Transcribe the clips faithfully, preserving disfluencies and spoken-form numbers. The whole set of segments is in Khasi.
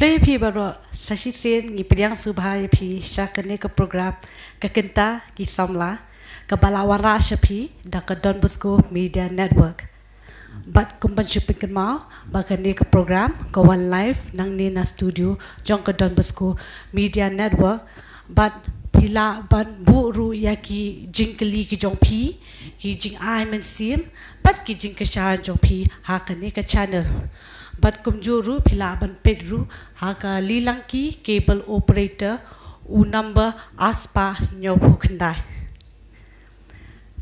Khublei phi baroh, sa shisien ngi pdiang sngewbha ïa phi sha kane ka program Ka Kynta Ki Samla, kaba la wanrah sha phi da ka Don Bosco Media Network. Bad kum ban shu pynkynmaw ba kane ka program ka wan live nangne na studio jong ka Don Bosco Media Network. Bad phi lah ban buh ruh ïa ki jingkylli ki jong phi, ki jingai mynsiem bad ki jingkyrshan jong phi ha kane ka channel. Bad kumjuh ruh phi lah ban peit ruh ha ka lilang ki cable operator u number ar spah hynñiewphew khyndai.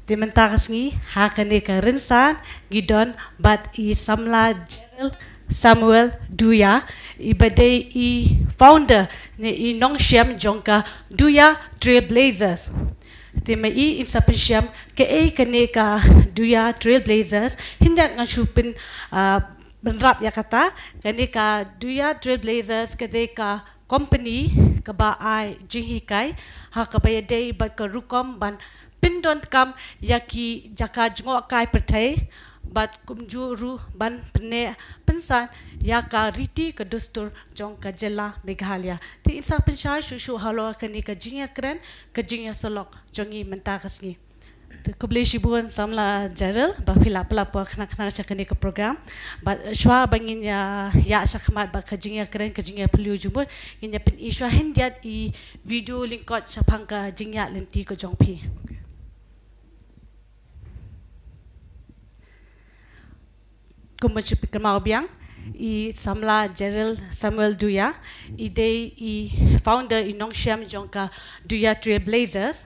Te mynta ka sngi ha kane ka rynsan ngi don bad i samla Gerald Samuel Duya, i ba dei i founder ne i nongshim jong ka Duya Trailblazers. Te ma i in sa pynshim kaei kane ka Duya Trailblazers, hynda ngan shu pyn, ah, bynrap ïa kata. Kane ka Duya Trailblazers ka dei ka company kaba ai jinghikai ha kaba ïadei bad ka rukom ban pyndonkam ïa ki jaka jngohkai pyrthei, bad kumjuh ruh ban pynneh pynsan ïa ka riti ka dustur jong ka jylla Meghalaya. Te in sa pynshai shuh shuh halor kane ka jingïakren ka jingïasyllok jong ngi mynta ka sngi. Te khublei shibun samla Gerald ba phi la pynlap por khnang khnang sha kane ka program. Bad shuwa ba ngin ïa ïa shakhmat bad ka jingïakren ka jingïapyllew jingmut, ngin ïa pyni shuwa khyndiat i video lyngkot shaphang ka jingïaid lynti ka jong phi. Kum ban shu pynkynmaw biang, i samla Gerald Samuel Duya i dei i founder, i nongshim jong ka Duya Trailblazers.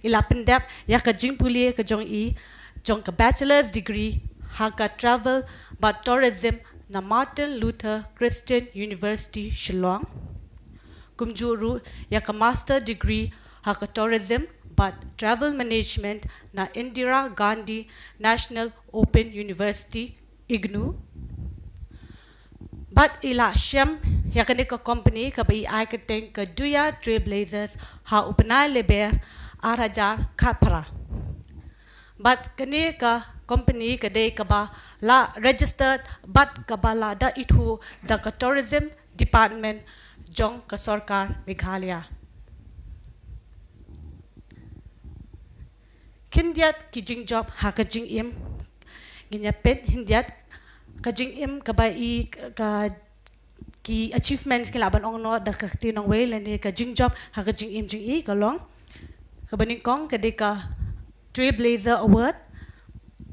I la pyndep ïa ka jingpule ka jong i jong ka bachelor's degree ha ka travel bad tourism na Martin Luther Christian University Shillong. Kumjuh ruh ïa ka master degree ha ka tourism bad travel management na Indira Gandhi National Open University, IGNOU. Bad i la shim ïa kane ka company kaba i ai kyrteng ka Duya Trailblazers ha u bnai Lber ar hajar khatphra. Bad kane ka company ka dei kaba la registered bad kaba la da ithuh da ka tourism department jong ka sorkar Meghalaya. Khyndiat ki jingjop ha ka jingim. Ngin ïa peit khyndiat ka jingim kaba i ka, ki achievements ki lah ban ong noh da ka kti nongwei lane ka jingjop ha ka jingim jong i ka long. Kaba nyngkong ka dei ka Trailblazer Award,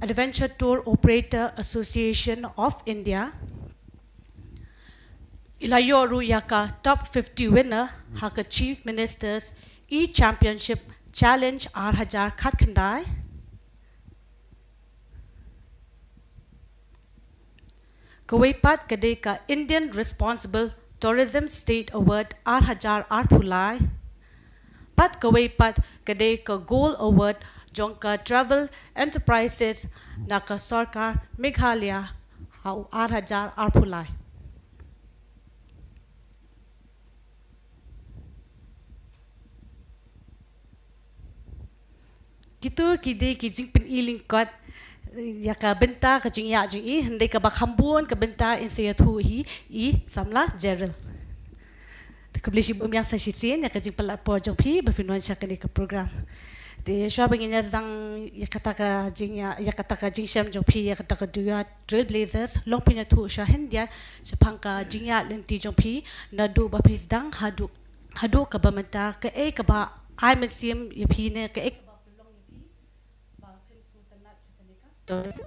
Adventure Tour Operator Association of India. I la ïoh ruh ïa ka top fifty winner ha ka Chief Minister's E-Championship Challenge ar hajar khatkhyndai. Kawei pat ka dei ka Indian Responsible Tourism State Award ar hajar arphew lai. Bad kawei pat ka dei ka Gold Award jong ka Travel Enterprises na ka sorkar Meghalaya ha u ar hajar arphew lai. Kito ki dei ki jingpyni lyngkot ïa ka bynta ka jingïaid jong i, hynrei kaba kham bun ka bynta in sa ïathuh hi i samla Gerald. Te khublei shibun biang sa shisien ïa ka jingpynlap por jong phi ba phin wan sha kane ka program. Te shuwa ba ngin ïa zang ïa kata ka jingïa, ïa kata ka jingshem jong phi ïa kata ka Duya Trailblazers, long phin ïathuh shuwa khyndiat shaphang ka jingïaid lynti jong phi naduh ba phi sdang haduh, haduh kaba mynta, kaei kaba ai mynsiem ïa phi ne kaei kaba pynlong ïa phi ba phin sngewtynnat sha kane ka tourism.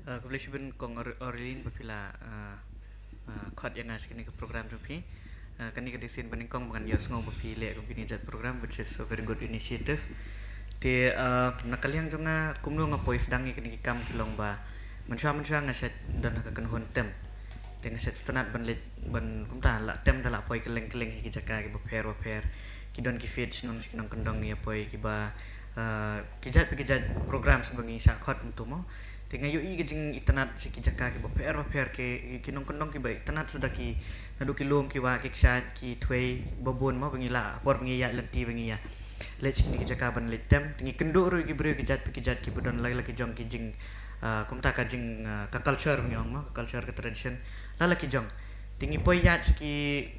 Ah, khublei shibun Kong Or-, Orlin ba phi la, ah, ah, khot ïa nga sha kane ka program jong phi. Ah, kane ka dei sien ba nyngkong ba ngan ïohsngew ba phi leh kum kine jait program, which is a very good initiative. Te, ah, na ka liang jong nga kumno nga poi sdang ïa kine ki kam ki long ba mynshuwa mynshuwa nga shait don ha ka kynhun tem. Te nga shait sngewtynnat ban leit ban kumta la tem da la poi kylleng kylleng ha ki jaka kiba pher ba pher. Ki don ki fete shnong shnong kyndong ïa poi kiba, ah, ki jait pa ki jait programs ba ngi shah khot kumto mo. Te nga ïohi ka jingitynnat sha ki jaka kiba pher ba pher, ki, ki nongkyndong kiba itynnat suda ki, naduh ki lum ki wah ki kshaid ki thwei ba bun mo ba ngi la, por ba ngi ïaid lynti ba ngi ïa. leit sha kine ki jaka ban leit tem. Te ngi kynduh ruh ïa ki briew ki jait pa ki jait kiba don la la ki jong ki jing, ah, kumta ka jing, ah, ka culture ngi ong mo, ka culture, ka tradition la la ki jong. Te ngi poi ïaid sha ki,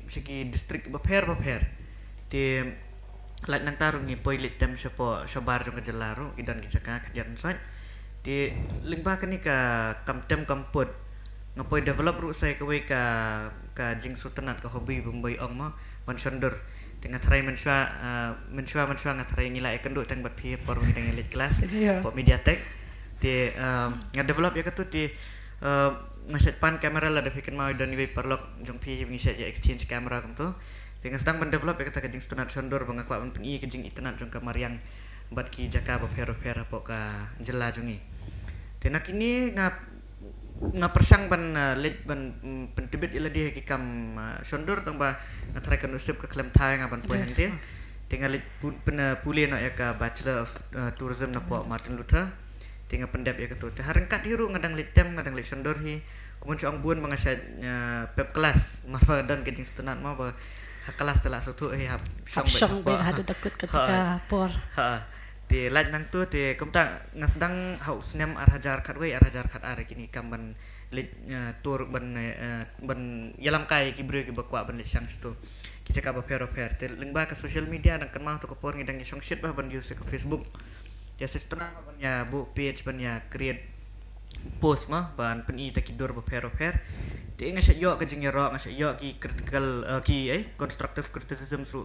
sha ki district bapher bapher. Te lait nangta ruh ngi poi leit tem shapoh shabar jong ka jylla ruh, ki don ki jaka khyndiat ngi sait. Te lyngba kane ka kam tem kam put, nga poi develop ruh sa ïa kawei ka, ka jingsngewtynnat, ka hobby bym boi ong mo, ban shondur. Te nga tharai mynshuwa, ah, mynshuwa mynshuwa nga tharai ngi la ïakynduh tang bad phi por ngi dang ïaleit klas, ïa, hapoh Mediatek. Te, ah, nga develop ïa katu te, ah, nga shait pan camera, lada phi kynmaw don iwei i paralok jong phi ngi shait ïa exchange camera kumtu. Te nga sdang ban develop ïa kata ka jingsngewtynnat shondur ba nga kwah ban pyni ka jingitynnat jong ka mariang bad ki jaka bapher bapher hapoh ka jylla jong ngi. Te na kine nga, nga pyrshang ban, ah, leit ban, mm, pyntbit ïa lade ha ki kam, ah, shondur, tang ba nga tharai ka nusip ka khlem thai nga ban poi hangte. Te nga leit pu-, pyn, ah, pule noh ïa ka Bachelor of, ah, Tourism napoh Martin Luther. Te nga pyndep ïa katu. Te ha ryngkat hi ruh nga dang leit tem, nga dang leit shondur hi. Kumno shu ong bun ba nga shait, ah, pep klas, namar ba don ka jingsngewtynnat mo ba ha klas te la sngewthuh hi hap shong beit, shong beit hapoh, haduh da kut kata ka por. Ha. Te lait nangtu te kumta nga sdang ha u snem ar hajar khatwei ar hajar khatar kine ki kam ban leit, eh, tour ban, eh, ban ïalam kai ki briew kiba kwah ban leit shang shatu ki jaka bapher bapher. Te lyngba ka social media dang kynmaw tu ka por ngi dang ïa shongshit bha ban use ka Facebook. Ïa sngewtynnat ban ïa buh page ban ïa create post mo ban pyni ïa ki dur bapher bapher. Te nga shait ïoh ka jingïaroh, nga shait ïoh ki critical, eh, ki, eh, constructive criticism ruh.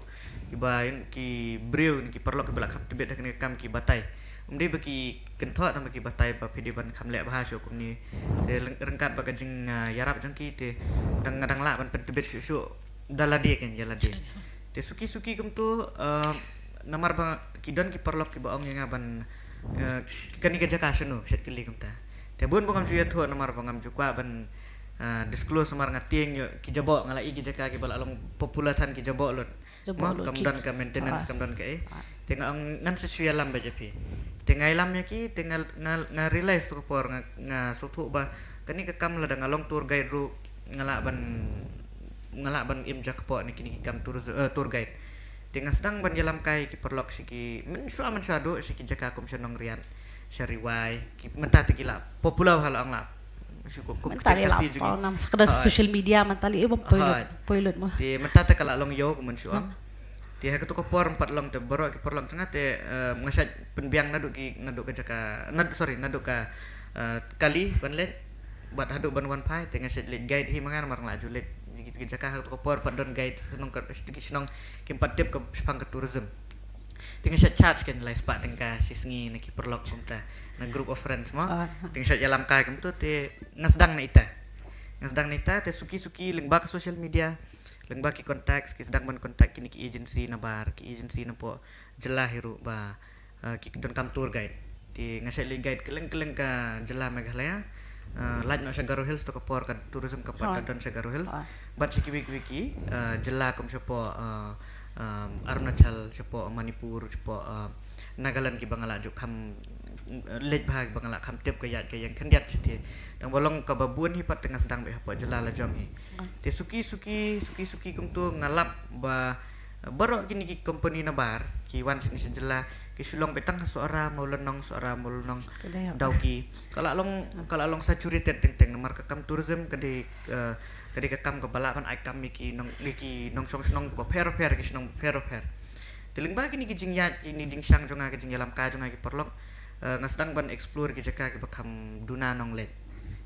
Kiba, ki briew, ki paralok kiba la kham tbit ha kane ka kam ki batai. Ym dei ba ki kynthoh tang ba ki batai ba phi dei ban kham leh bha shuh kumne. Te ryng-, ryngkat bad ka jing, ah, ïarap jong ki te dang, dang lah ban pyntbit shuh shuh da lade kan ïa lade. Te suki suki kumtu, ah, namar ba ki don ki paralok kiba ong ïa nga ban, ah, kane ka jaka shano, shait kylli kumta. Te bun ba ngam ju ïathuh namar ba ngam ju kwah ban, ah, disclose namar nga tieng ïoh ki jaboh, nga la i ki jaka kiba la long popular than ki jaboh lut. Jaboh lut, kam don ka maintenance, kam don ka ei. Te nga ong ngan sa shu ïalam beit ïa phi. Te nga ïalam ïa ki, te nga, nga, nga realize tu ka por nga, nga sngewthuh ba kane ka kam lada nga long tour guide ruh nga lah ban, nga lah ban im ja kpoh na kine ki kam tour, eh, tour guide. Te nga sdang ban ïalam kai ki paralok sha ki, mynshuwa mynshuwa duh sha ki jaka kum sha Nongriat, sha Ri Wai, ki mynta te ki la popular ha la ong la. Shu kum, kum mynta te la pau nam sa ka da social media mynta la, eh, bym poi lut, poi lut mo. Te mynta te ka la long ïew kum mynshuwa. Te ha katu ka por pat long te baroh ki paralok jong nga te, eh, nga shait pynbiang naduh ki, naduh ka jaka, nad-, sorry, naduh ka, eh, kali ban leit bad haduh ban wan phai te nga shait leit guide hi ma nga namar nga la ju leit ki, ki jaka ha katu ka por pat don guide shnong ka, ki shnong kim pat tip ka shaphang ka tourism. Te nga shait charge kan lai spah tyngka shi sngi na ki paralok kumta, na group of friends mo. Te nga shait ïalam kai kumtu te nga sdang na ita. Nga sdang na ita te suki suki lyngba ka social media, lyngba ki contacts ki sdang ban contact kine ki agency nabar, ki agency napoh jylla hi ruh ba, eh, ki donkam tour guide. Te nga shait leit guide kylleng kylleng ka jylla Meghalaya. Eh, lait noh sha Garo Hills tu ka por ka tourism ka pat da don sha Garo Hills. Bad sha kiwei kiwei ki, eh, jylla kum shapoh, eh, um, Arunachal, shapoh Manipur, shapoh, eh, Nagaland kiba nga la ju kham, eh, leit bha, kiba nga la kham tip ka ïaid ka ïeng khyndiat shathie. Tang ba long kaba bun hi pat te nga sdang beit hapoh jylla la jong hi. Te suki suki, suki suki kumtu nga lap ba baroh kine ki company nabar ki wan shane sha jylla, ki shu long beit tang ha Sohra, Mawlynnong, Sohra, Mawlynnong, Dawki. Ka la long, ka la long saturated teng teng namar ka kam tourism ka dei, eh, ka dei ka kam kaba lah ban ai kam ïa ki nong, ïa ki nongshong shnong bapher bapher, ki shnong bapher bapher. Te lyngba kine ki jingïaid, kine ki jingshang jong nga, ki jingïalam kai jong nga ki paralok, eh, nga sdang ban explore ki jaka kiba kham duna nongleit.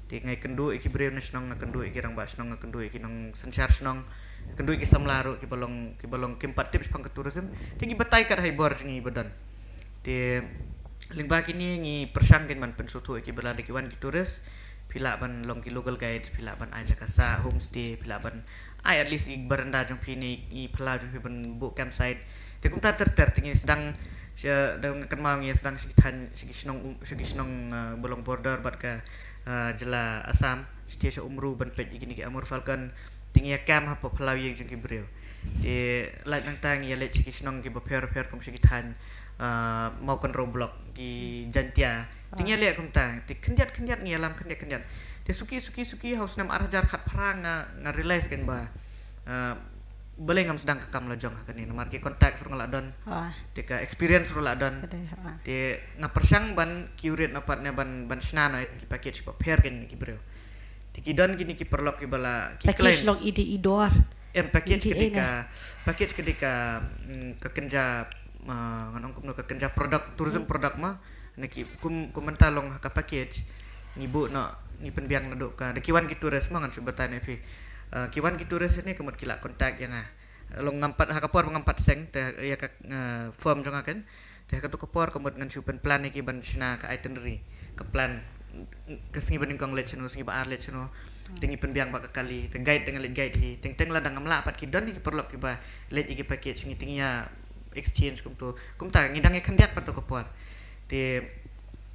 Te nga ïakynduh ïa ki briew na shnong, nga kynduh ïa ki rangbah shnong, nga kynduh ïa ki nongsynshar shnong, nga kynduh ïa ki samla ruh kiba long, kiba long kim pat tip shaphang ka tourism. Te ki batai kat ha i bor jong ngi ba don. Te lyngba kine ngi pyrshang kan ban pynsngewthuh ïa ki ba lada ki wan ki tourist, phi lah ban long ki local guide, phi lah ban ai jaka sah, homestay, phi lah ban ai at least i baranda jong phi ne i phyllaw jong phi ban buh campsite. Te kumta ter ter te ngi sdang sha, da nga kynmaw ngi sdang sha ki thaiñ, sha ki shnong, um, sha ki shnong, uh, ba long border bad ka, uh, jylla Assam, sha, sha Umru ban peit ïa kine ki Amur Falcon. Te ngi ïa camp hapoh phyllaw ïing jong ki briew. Te lait nangta ngi ïa leit sha ki shnong kiba pher pher kum sha ki thaiñ, uh, Mawkynrew Block, ki Jaintia. Te ngi ïa leit kumta te khyndiat khyndiat ngi ïalam khyndiat khyndiat. Te suki suki suki ha u snem ar hajar khatphra nga, nga realize kan ba, uh, balei ngam sdang ka kam la jong ha kane, namar ki contacts ruh nga la don. Ha. Te ka experience ruh la don. Ka dei, ha. Te nga pyrshang ban curate noh pat ne ban, ban shna noh ïa ki package ba pher kein ki briew. Te ki don kine ki paralok kiba la ki package clients. Long ide i dor. Em, package ka dei ka, package ka dei ka, mm, ka kynja, ah, ngan ong kumno, ka kynja product, tourism product ma. Ne ki kum, kum mynta long ha ka package. Ngi buh noh, ngi pynbiang naduh ka. Da ki wan ki tourist ma, ngan shu batai ne phi. Ah, ki wan ki tourist ne ka mut ki la contact ïa nga. Long ngam pat, ha ka por ba ngam pat seng, te ïa ka, ah, firm jong nga kan. Te ha kato ka por ka mut ngan shu pynplan ïa ki ban shna ka itinerary, ka plan, ka sngi ba nyngkong leit shano, sngi ba ar leit shano. Te ngi pynbiang bad ka kali, te guide te nga leit guide hi. Teng teng lada ngam lah pat ki don hi ki paralok kiba leit ïa ki package, ngi te ngi ïa exchange kumto. Kumta ngi dang ïa khyndiat pat to ka por. Te,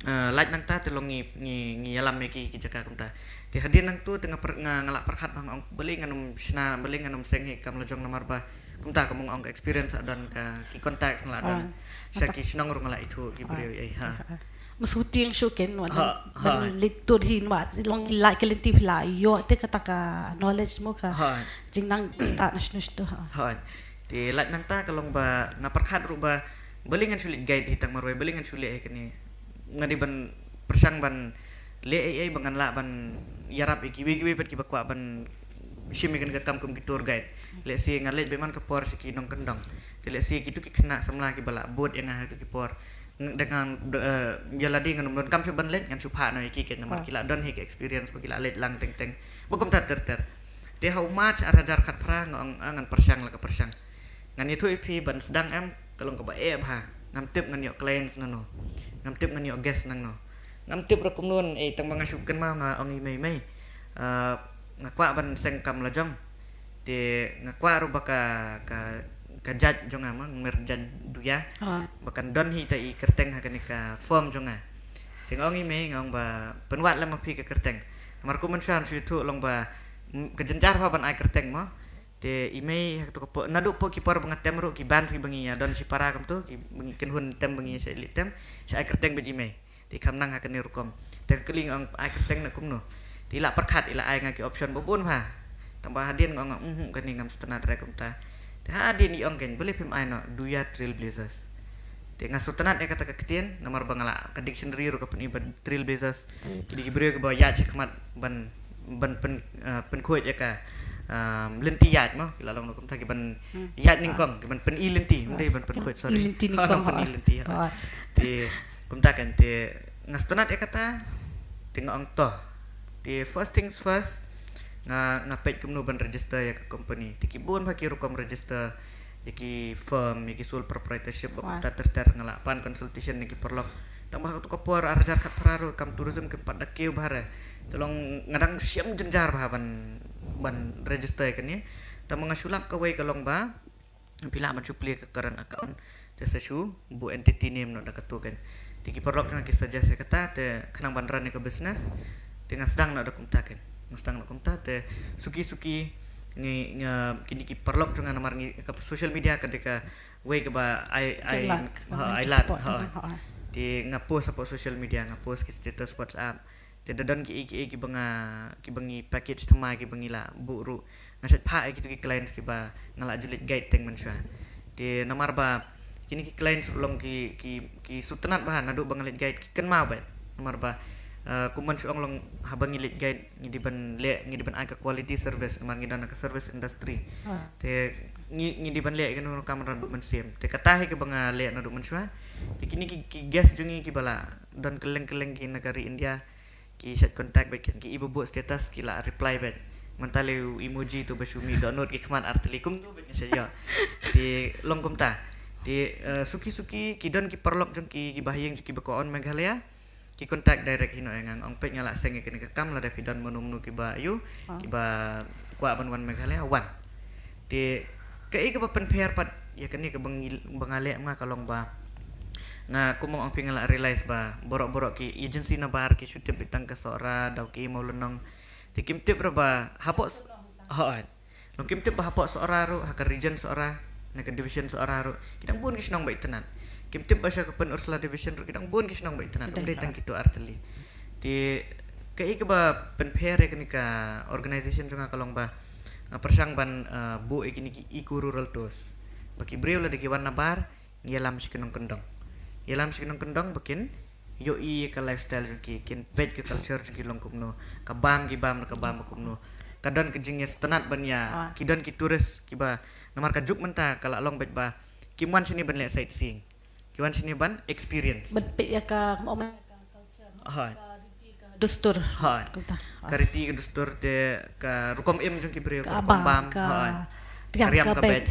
eh, lait nangta te long ngi, ngi, ngi ïalam ïa ki, ki jaka kumta. Te hadien nangto te nga per-, nga, nga lah pyrkhat ba nga ong balei ngan ym shna, balei ngan ym seng hi kam la jong namar ba kumta, kum nga ong, ka experience nga la don, ka ki contacts nga la don. Ah. Sha ki shnong ruh nga la ithuh ki briew, eh, ha. Masuti ïa shu ken, wat ban leit tur hi, wat long ki la, ki lynti phi la ïoh te kata ka knowledge mo, ka jingnang stad na shnu shtu, ha. Ha. Te lait nangta ka long ba nga pyrkhat ruh ba balei ngan shu leit guide hi tang marwei, balei ngan shu leit hi kane. Nga dei ban pyrshang ban leh ei ei ba ngan lah ban ïarap ïa kiwei kiwei pat kiba kwah ban shim ïa kane ka kam kum ki tour guide. Lehse nga leit beit man ka por sha ki nongkyndong. Te lehse kito ki khynnah samla kiba la bud ïa nga ha kito ki por, ng-, da ngan, da, eh, ïa lade ngan ym donkam shuh ban leit, ngan shu phah noh ïa ki ken namar ki la don hi ka experience ba ki la leit lang teng teng. Ba kumta ter ter. Te ha u March ar hajar khatphra nga ong, ah, ngan pyrshang la ka pyrshang. Ngan ïathuh ïa phi ban sdang em ka long kaba eh bha. Ngam tip ngan ïoh clients nangno. Ngam tip ngan ïoh guest nangno. Ngam tip ruh kumno, eh, tang ba nga shu kynmaw nga ong ïa i mei, mei, eh, nga kwah ban seng kam la jong. Te nga kwah ruh ba ka, ka, ka judge jong nga ma, mer judge duya. Ah. Ba kan don hi ta i kyrteng ha kane ka firm jong nga. Te nga ong ïa i mei, nga ong ba pynwad lem ma phi ka kyrteng. Namar kum mynshuwa shu ïathuh long ba, mm, ka jynjar bha ban ai kyrteng mo. Te i mei ha kato ka por, naduh por ki por ba nga tem ruh ki bands kiba ngi ïa don shipara kumto, kiba ngi kynhun tem ba ngi ïa shah leit tem, sha ai kyrteng beit i mei. Te i kham nang ha kane rukom. Te nga kylli nga ong ai kyrteng na kumno. Te i la pyrkhat, i la ai nga ki option ba bun bha. Tang ba hadien nga ong, mhm, kane ngam sngewtynnat re kumta. Te hadien i ong kein, balei phim ai noh Duya Trailblazers. Te nga sngewtynnat ïa kata ka ktien, namar ba nga la, ka dictionary ruh ka pyni ba trailblazers. Ki dei ki briew kiba ïaid shakhmat ban, ban pyn, ah, pynkhuid ïa ka, ah, lynti ïaid mo, ki la long noh kumta, ki ban ïaid nyngkong, ki ban pyni lynti, ym dei ban pynkhuid, sorry. Pyni lynti nyngkong, pyni lynti, ha. Te kumta kan, te nga sngewtynnat ïa kata, te nga ong to. Te first things first, nga, nga peit kumno ban register ïa ka company. Te ki bun bha ki rukom register, ïa ki firm, ïa ki sole proprietorship, ba kumta ter ter, nga la pan consultation ïa ki paralok. Tang ba ha kato ka por ar hajar khatphra ruh kam tourism kim pat da kiew bha re. Te long nga dang shem jynjar bha ban, ban register ïa kane. Tang ba nga shu lap kawei ka long ba phi lah ban shu plie ka current account. Te sa shu buh entity name noh da kato kein. Te ki paralok jong nga ki suggest ïa kata, te khnang ban run ïa ka business. Te nga sdang noh da kumta kein. Nga sdang noh kumta, te suki suki ngi, nga, kine ki paralok jong nga namar ngi, ka social media ka dei kawei kaba ai, ai lad, ha, ai lad, ha. Te nga post hapoh social media, nga post ki status WhatsApp. Te da don kiei kiei kiba nga, kiba ngi package thymmai, kiba ngi la buh ruh, nga shait phah ïa kito ki clients kiba nga la ju leit guide teng mynshuwa. Te namar ba kine ki clients ruh long ki, ki, ki sngewtynnat bha naduh ba nga leit guide, ki kynmaw bha. Namar ba, eh, kum mynshuwa ong long haba ngi leit guide ngi dei ban leh, ngi dei ban ai ka quality service namar ngi don ha ka service industry. Te ngi, ngi dei ban leh ïa kano kano ka kam naduh mynsiem. Te kata hi kaba nga leh naduh mynshuwa. Te kine ki, ki guest jong ngi kiba la don kylleng kylleng ki na ka ri India, ki shait contact beit kein, ki i ba buh status ki la reply beit. Mynta lei u emoji to ba shu mih dohnud ki khmat ar tylli kumto beit nga shait ïoh. Te long kumta. Te, eh, suki suki ki don ki paralok jong ki, kiba ha ïing jong ki ba ka on Meghalaya, ki contact direct hi noh ïa nga, ong peit nga la seng ïa kane ka kam, lada phi don mano mano kiba ïoh, kiba kwah ban wan Meghalaya wan. Te kaei kaba pynpher pat ïa kane kaba ngi, ba nga leh ma nga ka long ba nga, kum ong phi, nga la realize ba baroh baroh ki agency na bar ki shu tip beit tang ka Sohra, Dawki, Mawlynnong. Te kim tip ruh ba hapoh, hooid, long kim tip ba hapoh Sohra ruh, ha ka region Sohra, na ka division Sohra ruh ki dang bun ki shnong ba itynnat. Kim tip ba sha ka Pynursla division ruh ki dang bun ki shnong ba itynnat, ym dei tang kito ar tylli. Te kaei kaba pynpher ïa kane ka organization jong nga ka long ba Nga pyrshang ban, eh, buh ïa kine ki eco rural tours. Ba ki briew lada ki wan na bar, ngi ïalam sha ki nongkyndong. Ïalam sha ki nongkyndong ba kin ïohi ïa ka lifestyle jong ki, kin peit ka culture jong ki long kumno, ka bam ki bam, ka bam ba kumno. Ka don ka jingïasngewtynnat ban ïa, ah, ki don ki tourist kiba, namar ka juk mynta ka la long beit ba kim wan shane ban leh sightseeing. Ki wan shane ban experience. Ban peit ïa ka, ka culture, hooid, ka riti ka dustur. Hooid. Kumta. Ka riti ka dustur te ka rukom im jong ki briew, ka rukom bam, ka bam, hooid, ka riam ka beit.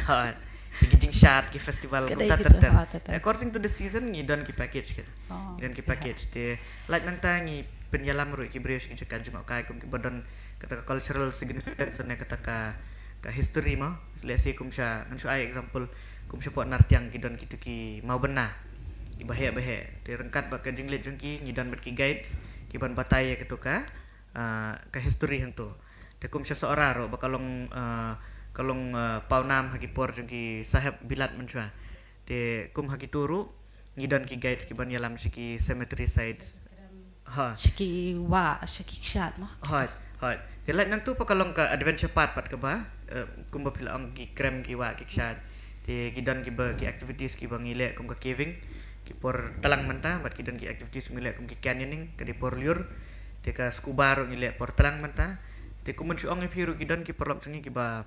Hooid. Ki jingshad, ki festival, kumta ter ter. According to the season ngi don ki package kan. Oh, ngi don ki package. Te lait nangta ngi pynïalam ruh ki briew sha ki jaka jngohkai kum kiba don kata ka cultural significance ne kata ka, ka history mo. Let's say kum sha, ngan shu ai example, kum shapoh Nartiang ki don kitu ki mawbynna kiba heh ba heh. Te ryngkat bad ka jingleit jong ki ngi don bad ki guides kiban batai ïa katu ka, ah, ka history hangtu. Te kum sha Sohra ruh ba ka long, ah, ka long, ah, pawnam ha ki por jong ki saheb bilat mynshuwa. Te kum ha kitu ruh ngi don ki guides kiban ïalam sha ki cemetery sites. Ha. Sha ki wah, sha ki kshaid mo. Hooid, hooid. Te lait nangtu pat ka long ka adventure park pat kaba, eh, kumba phi la ong, ki krem, ki wah, ki kshaid. Te ki don kiba ki activities kiba ngi leh kum ka caving ki por tlang mynta, bad ki don ki activities ngi leh kum ki canyoning ka dei por lyiur. Te ka scuba ruh ngi leh por tlang mynta. Te kum ban shu ong ïa phi ruh ki don ki paralok jong ngi kiba,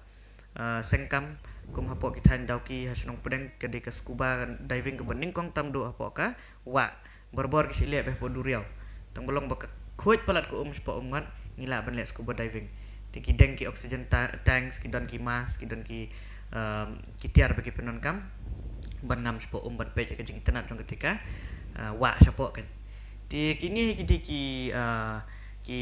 ah, seng kam kum hapoh ki thaiñ Dawki ha shnong Pdeng ka dei ka scuba diving kaba nyngkong tam duh hapoh ka wah. Barabor ki shu leh beit hapoh duriaw. Tang ba long ba ka khuid palat ka um shapoh umngot ngi lah ban leh scuba diving. Te ki deng ki oxygen ta-, tanks, ki don ki mask, ki don ki, um, ki tiar ba ki pyndonkam ban ngam shapoh um ban peit ïa ka jingitynnat jong kata ka, ah, wah shapoh kan. Te kine ki dei ki, ah, ki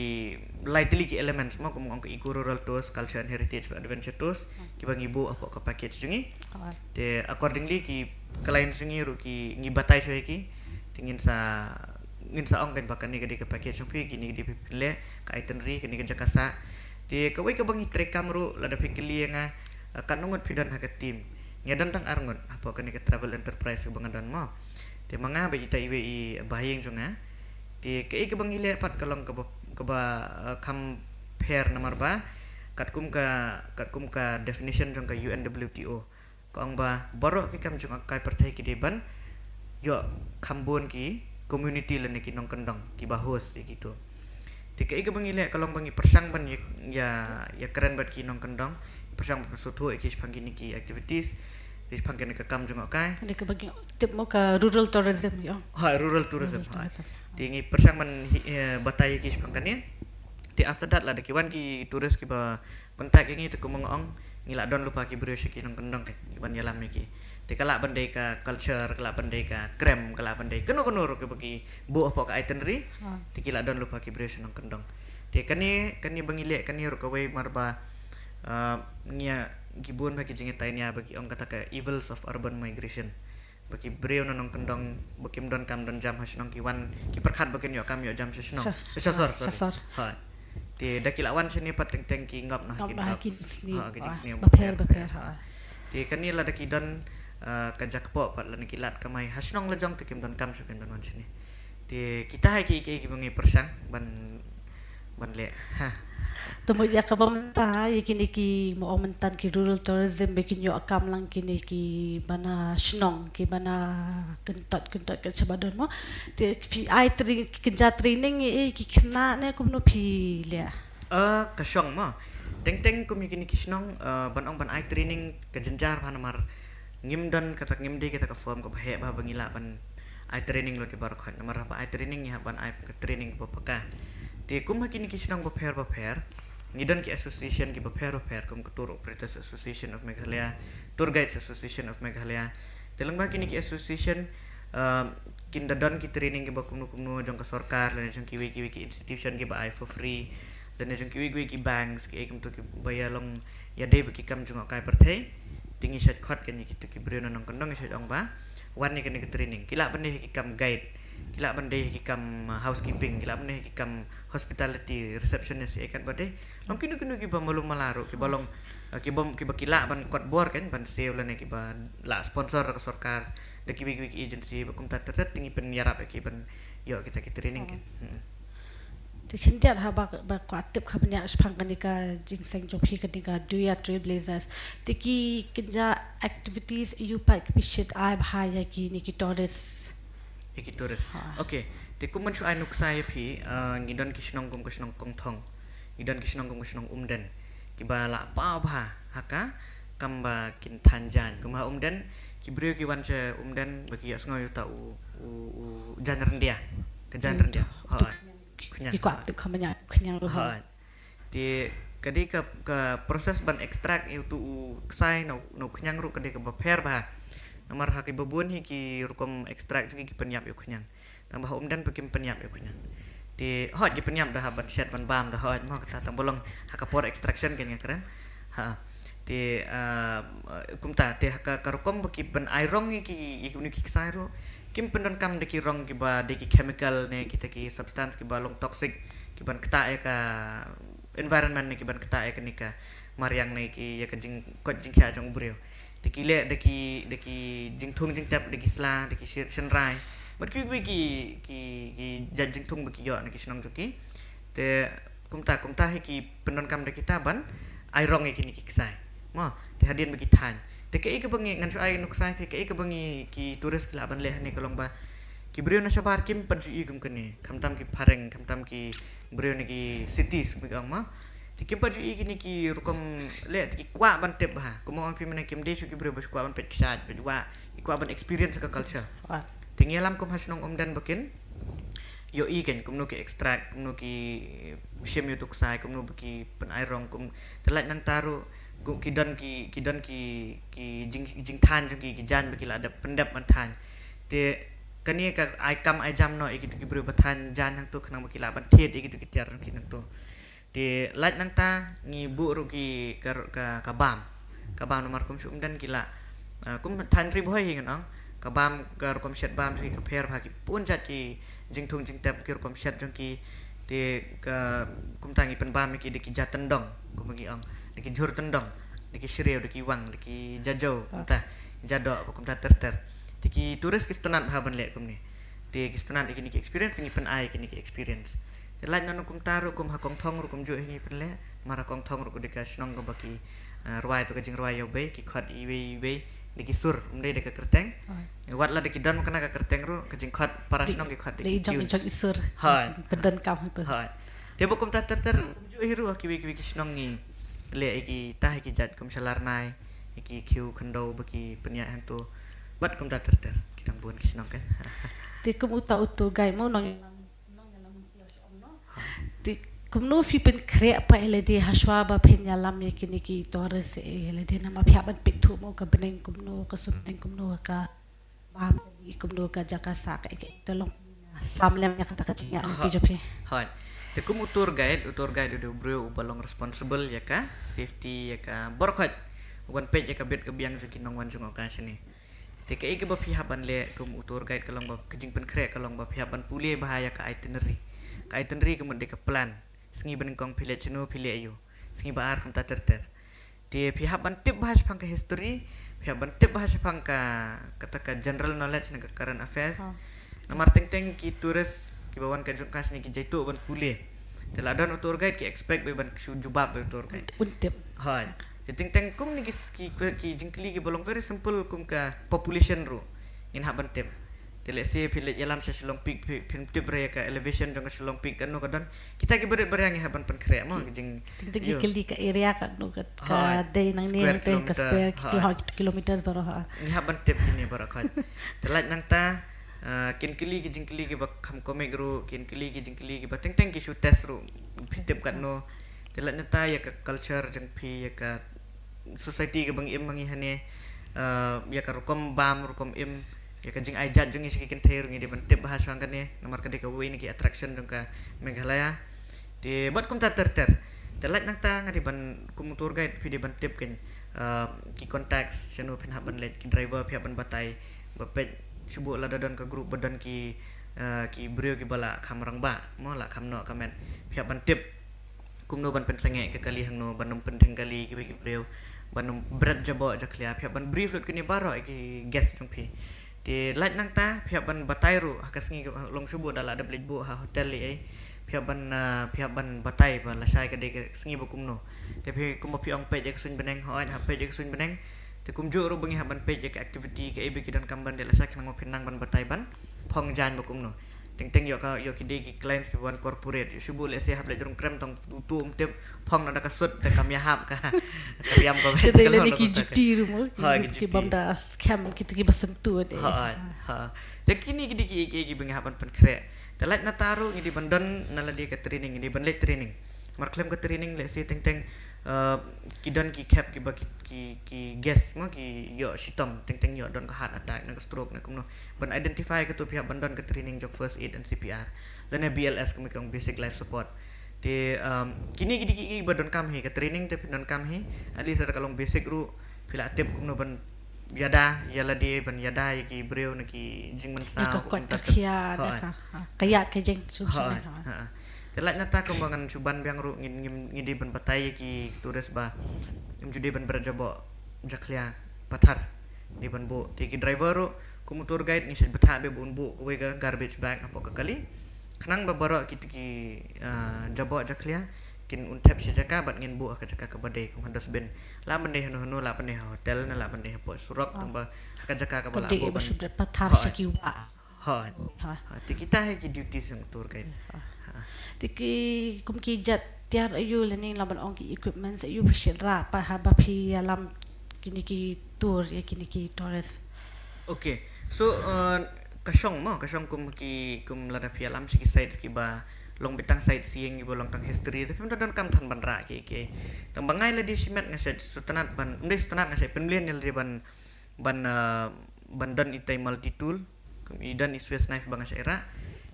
lai tylli ki elements mo, kum ong ka eco rural tours, culture and heritage, adventure tours, kiba ngi buh hapoh ka package jong ngi. Te accordingly ki clients jong ngi ruh ki ngi batai shuwa ïa ki. Te ngin sa, ngin sa ong kan ba kane ka dei ka package jong phi, kine ki dei phi pynleh, ka itinerary, kane ka jaka sah. Te kawei kaba ngi treikam ruh lada phi kylli ïa nga, eh, katno ngut phi don ha ka team. Ngi don tang ar ngut hapoh kane ka travel enterprise kaba nga don mo. Te ma nga bad ita iwei i bahaïing jong nga. Te kaei kaba ngi leh pat ka long kaba, kaba, eh, kham pher namar ba katkum ka, katkum ka definition jong ka U N W T O ka ong ba baroh ki kam jngohkai pyrthei ki dei ban ïoh kham bun ki community lane ki nongkyndong kiba host ïa kitu. Te kaei kaba ngi leh ka long ba ngi pyrshang ban ïa, ïa, ïakren bad ki nongkyndong, pyrshang ban sngewthuh ïa ki shaphang kine ki activities, shaphang kane ka kam jngohkai. Kane kaba ngi tip mo ka rural tourism ïa. Ha, rural tourism. Rural tourism. Te ngi pyrshang ban hi-, eh, batai ïa ki shaphang kane. Te after that lada ki wan ki tourist kiba contact ïa ngi te kumba nga ong ngi lah don lypa ki briew sha ki nongkyndong kan kiban ïalam ïa ki. Te ka lah ban dei ka culture, ka lah ban dei ka krem, ka lah ban dei kano kano ruh kiba ki buh hapoh ka itinerary. Te ki lah don lypa ki briew sha nongkyndong. Te kane, kane ba ngi leh kane ruh kawei mar ba, ah, ngi ïa, ki bun ba ki jingïatainia ba ki ong kata ka evils of urban migration. Ba ki briew na nongkyndong ba kim don kam don jam ha shnong ki wan, ki pyrkhat ba kin ïoh kam ïoh jam sha shnong. Sha, eh, sha sor, sha sor. Ha. Te da ki la wan shane pat teng teng ki ngop na ha ki drok. Ha, ki jingsniew bapher bapher. Ha. Te kane lada ki don, eh, ka jakpoh pat lane ki lad kamai ha shnong la jong te kim don kam shuh, kim don wan shane. Te kita hi ki, ki, kiba ngi pyrshang ban ban leh. Ha. Te mo ïa kaba mynta ïa kine ki mo ong mynta ki rural tourism ba kin ïoh kam lang kine kiba na shnong kiba na kyntot kyntot ka shaba don mo. Te phi ai tra-, ki kynja training ïa ki khynnah ne kumno phi leh? Eh, ka shong mo. Teng teng kum ïa kine ki shnong, eh, ban ong ban ai training ka jynjar bha namar ngim don kata, ngim dei kata ka form kaba heh bha ba ngi lah ban ai training lut ïa baroh khoit. Namar haba ai training ngi hap ban ai ka training kaba paka. Te kum ha kine ki shnong bapher bapher ngi don ki association kiba pher bapher kum ka Tour Operators Association of Meghalaya, Tour Guides Association of Meghalaya. Te lyngba kine ki association, um, kin da don ki training kiba kumno kumno jong ka sorkar lane jong kiwei kiwei ki institution kiba ai for free lane jong kiwei kiwei ki banks kiei kumto kiba ïa long ïa dei bad ki kam jngohkai pyrthei. Te ngi shait khot kane kitu ki briew na nongkyndong, ngi shait ong ba wan ïa kane ka training. Ki lah ban dei ha ki kam guide, ki lah ban dei ha ki kam, uh, housekeeping, ki lah ban dei ha ki kam hospitality, receptionist, eh, katba dei. Long kino kino kiba malu mala ruh, kiba long, uh, kiba, kiba ki lah ban kot bor kan, ban siew lane kiba lah sponsor da ka sorkar, da kiwei kiwei ki agency ba kumta ter ter, te ngi pynïarap ïa ki ban ïoh kita ki training kan. Hmm. Khyndiat ha ba, ba kwah tip kham bniah shaphang kane ka jingseng jong phi, kane ka Dooyah Trailblazers. Te ki kynja activities ïa u pat ki phi shait ai bha ïa kine ki tourist. Ïa ki tourist. Ha. Okay. Te kum ban shu ai nuksa ïa phi, uh, ngi don ki shnong kum ka shnong Kongthong. Ngi don ki shnong kum ka shnong Umden. Kiba la paw bha ha ka kam ba kin than jaiñ. Kum ha Umden, ki briew ki wan sha Umden ba ki ïohsngew ïa uta u, u, u jaiñ ryndia. Ka jaiñ ryndia. Ha. Khñiang. Ki kwah tip kham bniah khñiang ruh. Ha. Te ka dei ka, ka process ban extract ïa utu u ksai na, na u khñiang ruh ka dei kaba pher bha. Namar ha kiba bun hi ki rukom extract jong ki, ki pynïap ïa u khñiang. Tang ba ha Umden pat kim pynïap ïa u khñiang. Te hooid ki pynïap da ha ban shet ban bam da hooid mo kata, tang ba long ha ka por extraction kein nga kren. Ha. Te, ah, kumta te ha ka, ka rukom ba ki ban ai rong ïa ki, ïa ki, ïa ki ksai ruh kim pyndonkam da ki rong kiba dei ki chemical ne kita ki substance kiba long toxic, kiban ktah ïa ka environment ne kiban ktah ïa kane ka mariang ne ki ïa ka jingkoit jingkhiah jong u briew. Te ki leh da ki, da ki jingthung jingtep, da ki sla, da ki shi-, shynrai. Bad kiwei kiwei ki, ki, ki jait jingthung ba ki ïoh na ki shnong jong ki. Te kumta, kumta hi ki pyndonkam da kita ban ai rong ïa kine ki ksai. Mo, te hadien ba ki than. Te kaei kaba ngi, ngan shu ai nuksa ïa phi, kaei kaba ngi ki tourist ki lah ban leh hangne ka long ba ki briew na shabar kim pat ju i kum kane. Khamtam ki phareng, khamtam ki briew na ki cities kumba ki ong mo. Te kim pat ju i kine ki rukom leh, te ki kwah ban tip bha. Kumba ong phi mynne kim dei shuh ki briew ba shu kwah ban peit kshaid, peit wah, ki kwah ban experience ka culture. Wah. Te ngi ïalam kum ha shnong Umden ba kin ïohi kein kumno ki extract, kumno ki shim ïa utu u ksai, kumno ba ki pynai rong, kum te lait nangta ruh kum ki don ki, ki don ki, ki jing, jingthan jong ki, ki jaiñ ba ki la dep pyndep ban than. Te kane ka ai kam ai jam noh ïa kitu ki briew ba than jaiñ hangtu khnang ba ki lah ban thied ïa kitu ki tiar jong ki nangtu. Te lait nangta ngi buh ruh ki ka, ka, ka bam. Ka bam namar kum sha Umden ki la, ah, kum than ri bhoi hi ngan ong. Ka bam ka rukom shet bam jong ki ka pher bha, ki bun jait ki jingthung jingtep ki rukom shet jong ki. Te ka kumta ngi pynbam ïa ki da ki ja tyndong kumba ngi ong. Da ki jhur tyndong, da ki shriew, da ki wang, da ki ja jew, kumta, ja doh, kumta ter ter. Te ki tourist ki sngewtynnat bha ban leh kumne. Te ki sngewtynnat ïa kine ki experience, te ngi pynai ïa kine ki experience. Te lait na nong kumta ruh kum ha Kongthong ruh kumjuh hi ngi pynleh. Namar ha Kongthong ruh ka dei ka shnong kaba ki, ah, rwai tu ka jingrwai ïa u bei, ki khot iwei iwei da ki sur, ym dei da ka kyrteng. Wat la da ki don kane ka kyrteng ruh, ka jingkhot para shnong ki khot da ki tunes. Hooid. Pyndonkam tu. Hooid. Te ba kumta ter ter kumjuh hi ruh ha kiwei kiwei ki shnong ngi leh ïa kita hi ki jait kum sha Larnai, ïa ki khiew khyndew ba ki pynïaid hangtu. Bad kumta ter ter ki dang bun ki shnong kan. Te kum uta u tour guide mo nong Te kumno phi pynkhreh pat ïa lade hashwa ba phin ïalam ïa kine ki tourist ïa lade, namar phi hap ban peit thuh mo ka bneng kumno, ka sum bneng kumno, ka bam kumno, ka jaka sah ka, ka, te long sam lem ïa kata ka jingïaid lynti jong phi. Hooid. Te kum u tour guide, u tour guide u dei u briew uba long responsible ïa ka safety ïa ka baroh khoit. U ban peit ïa ka bit ka biang jong ki nongwan jngohkai shane. Te kaei kaba phi hap ban leh kum u tour guide ka long ba ka jingpynkhreh ka long ba phi hap ban pule bha ïa ka itinerary. Ka itinerary ka mut dei ka plan. Sngi banyngkong phi leit shano phi leit aiu. Sngi ba ar kumta ter ter. Te phi hap ban tip bha shaphang ka history, phi hap ban tip bha shaphang ka, kata ka general knowledge ne ka current affairs. Namar teng teng ki tourist kiba wan ka jong ka shane ki jaituh ban pule. Te la don u tour guide ki expect ba ban shu jubab ba u tour guide. Un tip. Hooid. Te teng teng kum ne ki, ki, ki jingkylli kiba long very simple kum ka population ruh ngin hap ban tip. Te let's say phi leit ïalam sha Shillong Peak, phi, phin tip re ïa ka elevation jong ka Shillong Peak kano ka don. Kita kiba rit ba ria ngi hap ban pynkhreh mo ki jing. Teng teng ki kylli ka area kano ka, ka dei nangne, square kilometer, ka square kilometers baroh ha. Ngi hap ban tip kine baroh khoit. Te lait nangta, ah, kin kylli ki jingkylli kiba kham komik ruh, kin kylli ki jingkylli kiba teng teng ki shu test ruh. Phi tip katno. Te lait nangta ïa ka culture jong phi, ïa ka society kaba ngi im ma ngi hangne, ah, ïa ka rukom bam rukom im, ïa ka jingai jait jong ngi sha ki kynthei ruh ngi dei ban tip bha shaphang kane namar ka dei kawei na ki attraction jong ka Meghalaya. Te bad kumta ter ter. Te lait nangta nga dei ban kum u tour guide phi dei ban tip kein, ah, ki contacts shano phin hap ban leit, ki driver phi hap ban batai ba peit shu buh lada don ka group ba don ki, ah, ki briew kiba la kham rangbah mo la kham noh ka met phi hap ban tip. Kumno ban pynsangeh ka kali hangno, ban ym pyndeng kali kiwei ki briew, ban ym bret jaboh jakhlia, phi hap ban brief lut kine baroh ïa ki guest jong phi. Te lait nangta phi hap ban batai ruh ha ka sngi ka long shu buh da la dep leit buh ha hotel ei ei. Phi hap ban, ah, phi hap ban batai ba lashai ka dei ka sngi ba kumno. Te phi kumba phi ong peit ïa ka suiñ bneng, hooid, hap peit ïa ka suiñ bneng. Te kumjuh ruh ba ngi hap ban peit ïa ka activity kaei ba ki donkam ban leh lashai khnang ba phin nang ban batai ban phong jaiñ ba kumno. Teng teng ïoh ka, ïoh ki dei ki clients kiba wan corporate. Ïoh shu buh lehse hap leit rung krem tang utu um tip phong na da ka suit te kam ïahap ka, ka riam ka wei. Te dei lane ki juti ruh mo, ha, ki juti. Ki bym da skhem kito kiba syntu de. Ha, ha. Te kine ki dei ki, ki, kiba ngi hap ban pynkhreh. Te lait nata ruh ngi dei ban don na lade ka training, ngi dei ban leit training. Mar khlem ka training lehse teng teng, eh, ki don ki khep kiba ki, ki, ki guess mo, ki ïoh shitom, teng teng ïoh don ka heart attack, na ka stroke, na kumno. Ban identify kato phi hap ban don ka training jong first aid and C P R. Lane B L S kumba ki ong basic life support. Te, um, kine ki dei ki, kiba donkam hi, ka training te phi donkam hi. At least lada ka long basic ruh, phi lah tip kumno ban ïada ïa lade, ban ïada ïa ki briew na ki jingmynsaw. Ïa ka kot ka khiah, ha, ka, ha, ka ïaid ka jaiñ sum sum, ha. Te lait nata kumba ngan shu ban biang ruh ngi, ngi, ngi dei ban batai ïa ki tourist ba ym ju dei ban bret jaboh jakhlia pathar. Dei ban buh. Te ki driver ruh kum u tour guide ngi shait bthah bha ba un buh kawei ka garbage bag hapoh ka kali. Khnang ba baroh kito ki, ah, jaboh jakhlia kin un thep sha jaka bad ngin buh ha ka jaka kaba dei kum ha dustbin. Lah ban dei hano hano, lah ban dei ha hotel ne lah ban dei hapoh surok, tang ba ha ka jaka kaba lah buh ban shu bret pathar sha ki wah. Hooid. Ha. Ha, te kita hi ki duty jong tour guide. Ha. Ha. Te ki kum ki jait tiar aïu lane lah ban ong ki equipments aïu phi shait rah pat haba phi ïalam kine ki tour ïa kine ki tourist. Okay. So, uh, ka shong mo, ka shong kum ki, kum lada phi ïalam sha ki sites kiba long beit tang sightseeing kiba long tang history, te phim da donkam than ban rah ki, ki. Tang ba nga ïa lade shimet nga shait sngewtynnat ban, ym dei sngewtynnat, nga shait pynmlien ïa lade ban, ban, uh, ban don itai multi tool. Kum i don i Swiss knife ba nga shait rah.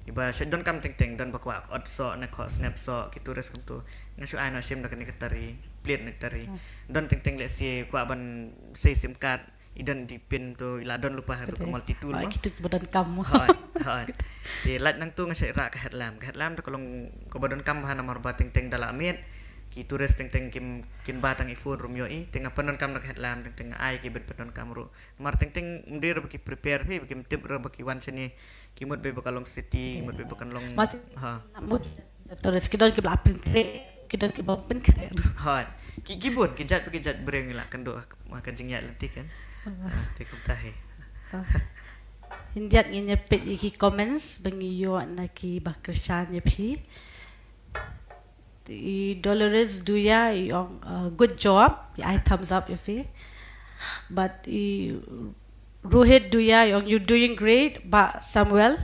Iba shait donkam teng teng, don ba kwah ot soh ne khoh snep soh, ki tourist kumto. Nga shu ai noh shim da kane ka tari, plate ne tari. Hmm. Don teng teng lehse kwah ban sei sim card, i don i pin to, i la don lypa ha to ka multi tool mo. Kito ba donkam mo. Hooid, hooid. Te lait nangto nga shait rah ka headlamp. Ka headlamp to ka long kaba donkam bha namar ba teng teng da la miet. Ki tourist teng teng kim, kim ba tang i phone ruh ym ïohi. Te nga pyndonkam da ka headlamp, teng teng nga ai ki ban pyndonkam ruh. Mar teng teng ym dei ruh ba ki prepare phi, ba kim tip ruh ba ki wan shane, ki mut ba ka long city, ki mut ba kan long. Mat, ha. Mut tourist ki don kiba la pynkhreh, ki don kiba ym pynkhreh ruh. Ha. Ki, ki bun, ki jait, ki jait briew ngi la kynduh ha ka jingïaid lynti kan. Ha. Ha, te kumta hi. Ha. Hyndiat ngin ïa peit ïa ki comments ba ngi ïoh na kiba kyrshan ïa phi. I Dolores Duya i ong, uh, good job. I ai thumbs up ïa phi. But i Rohit Duya i ong, you're doing great, Bah Samuel.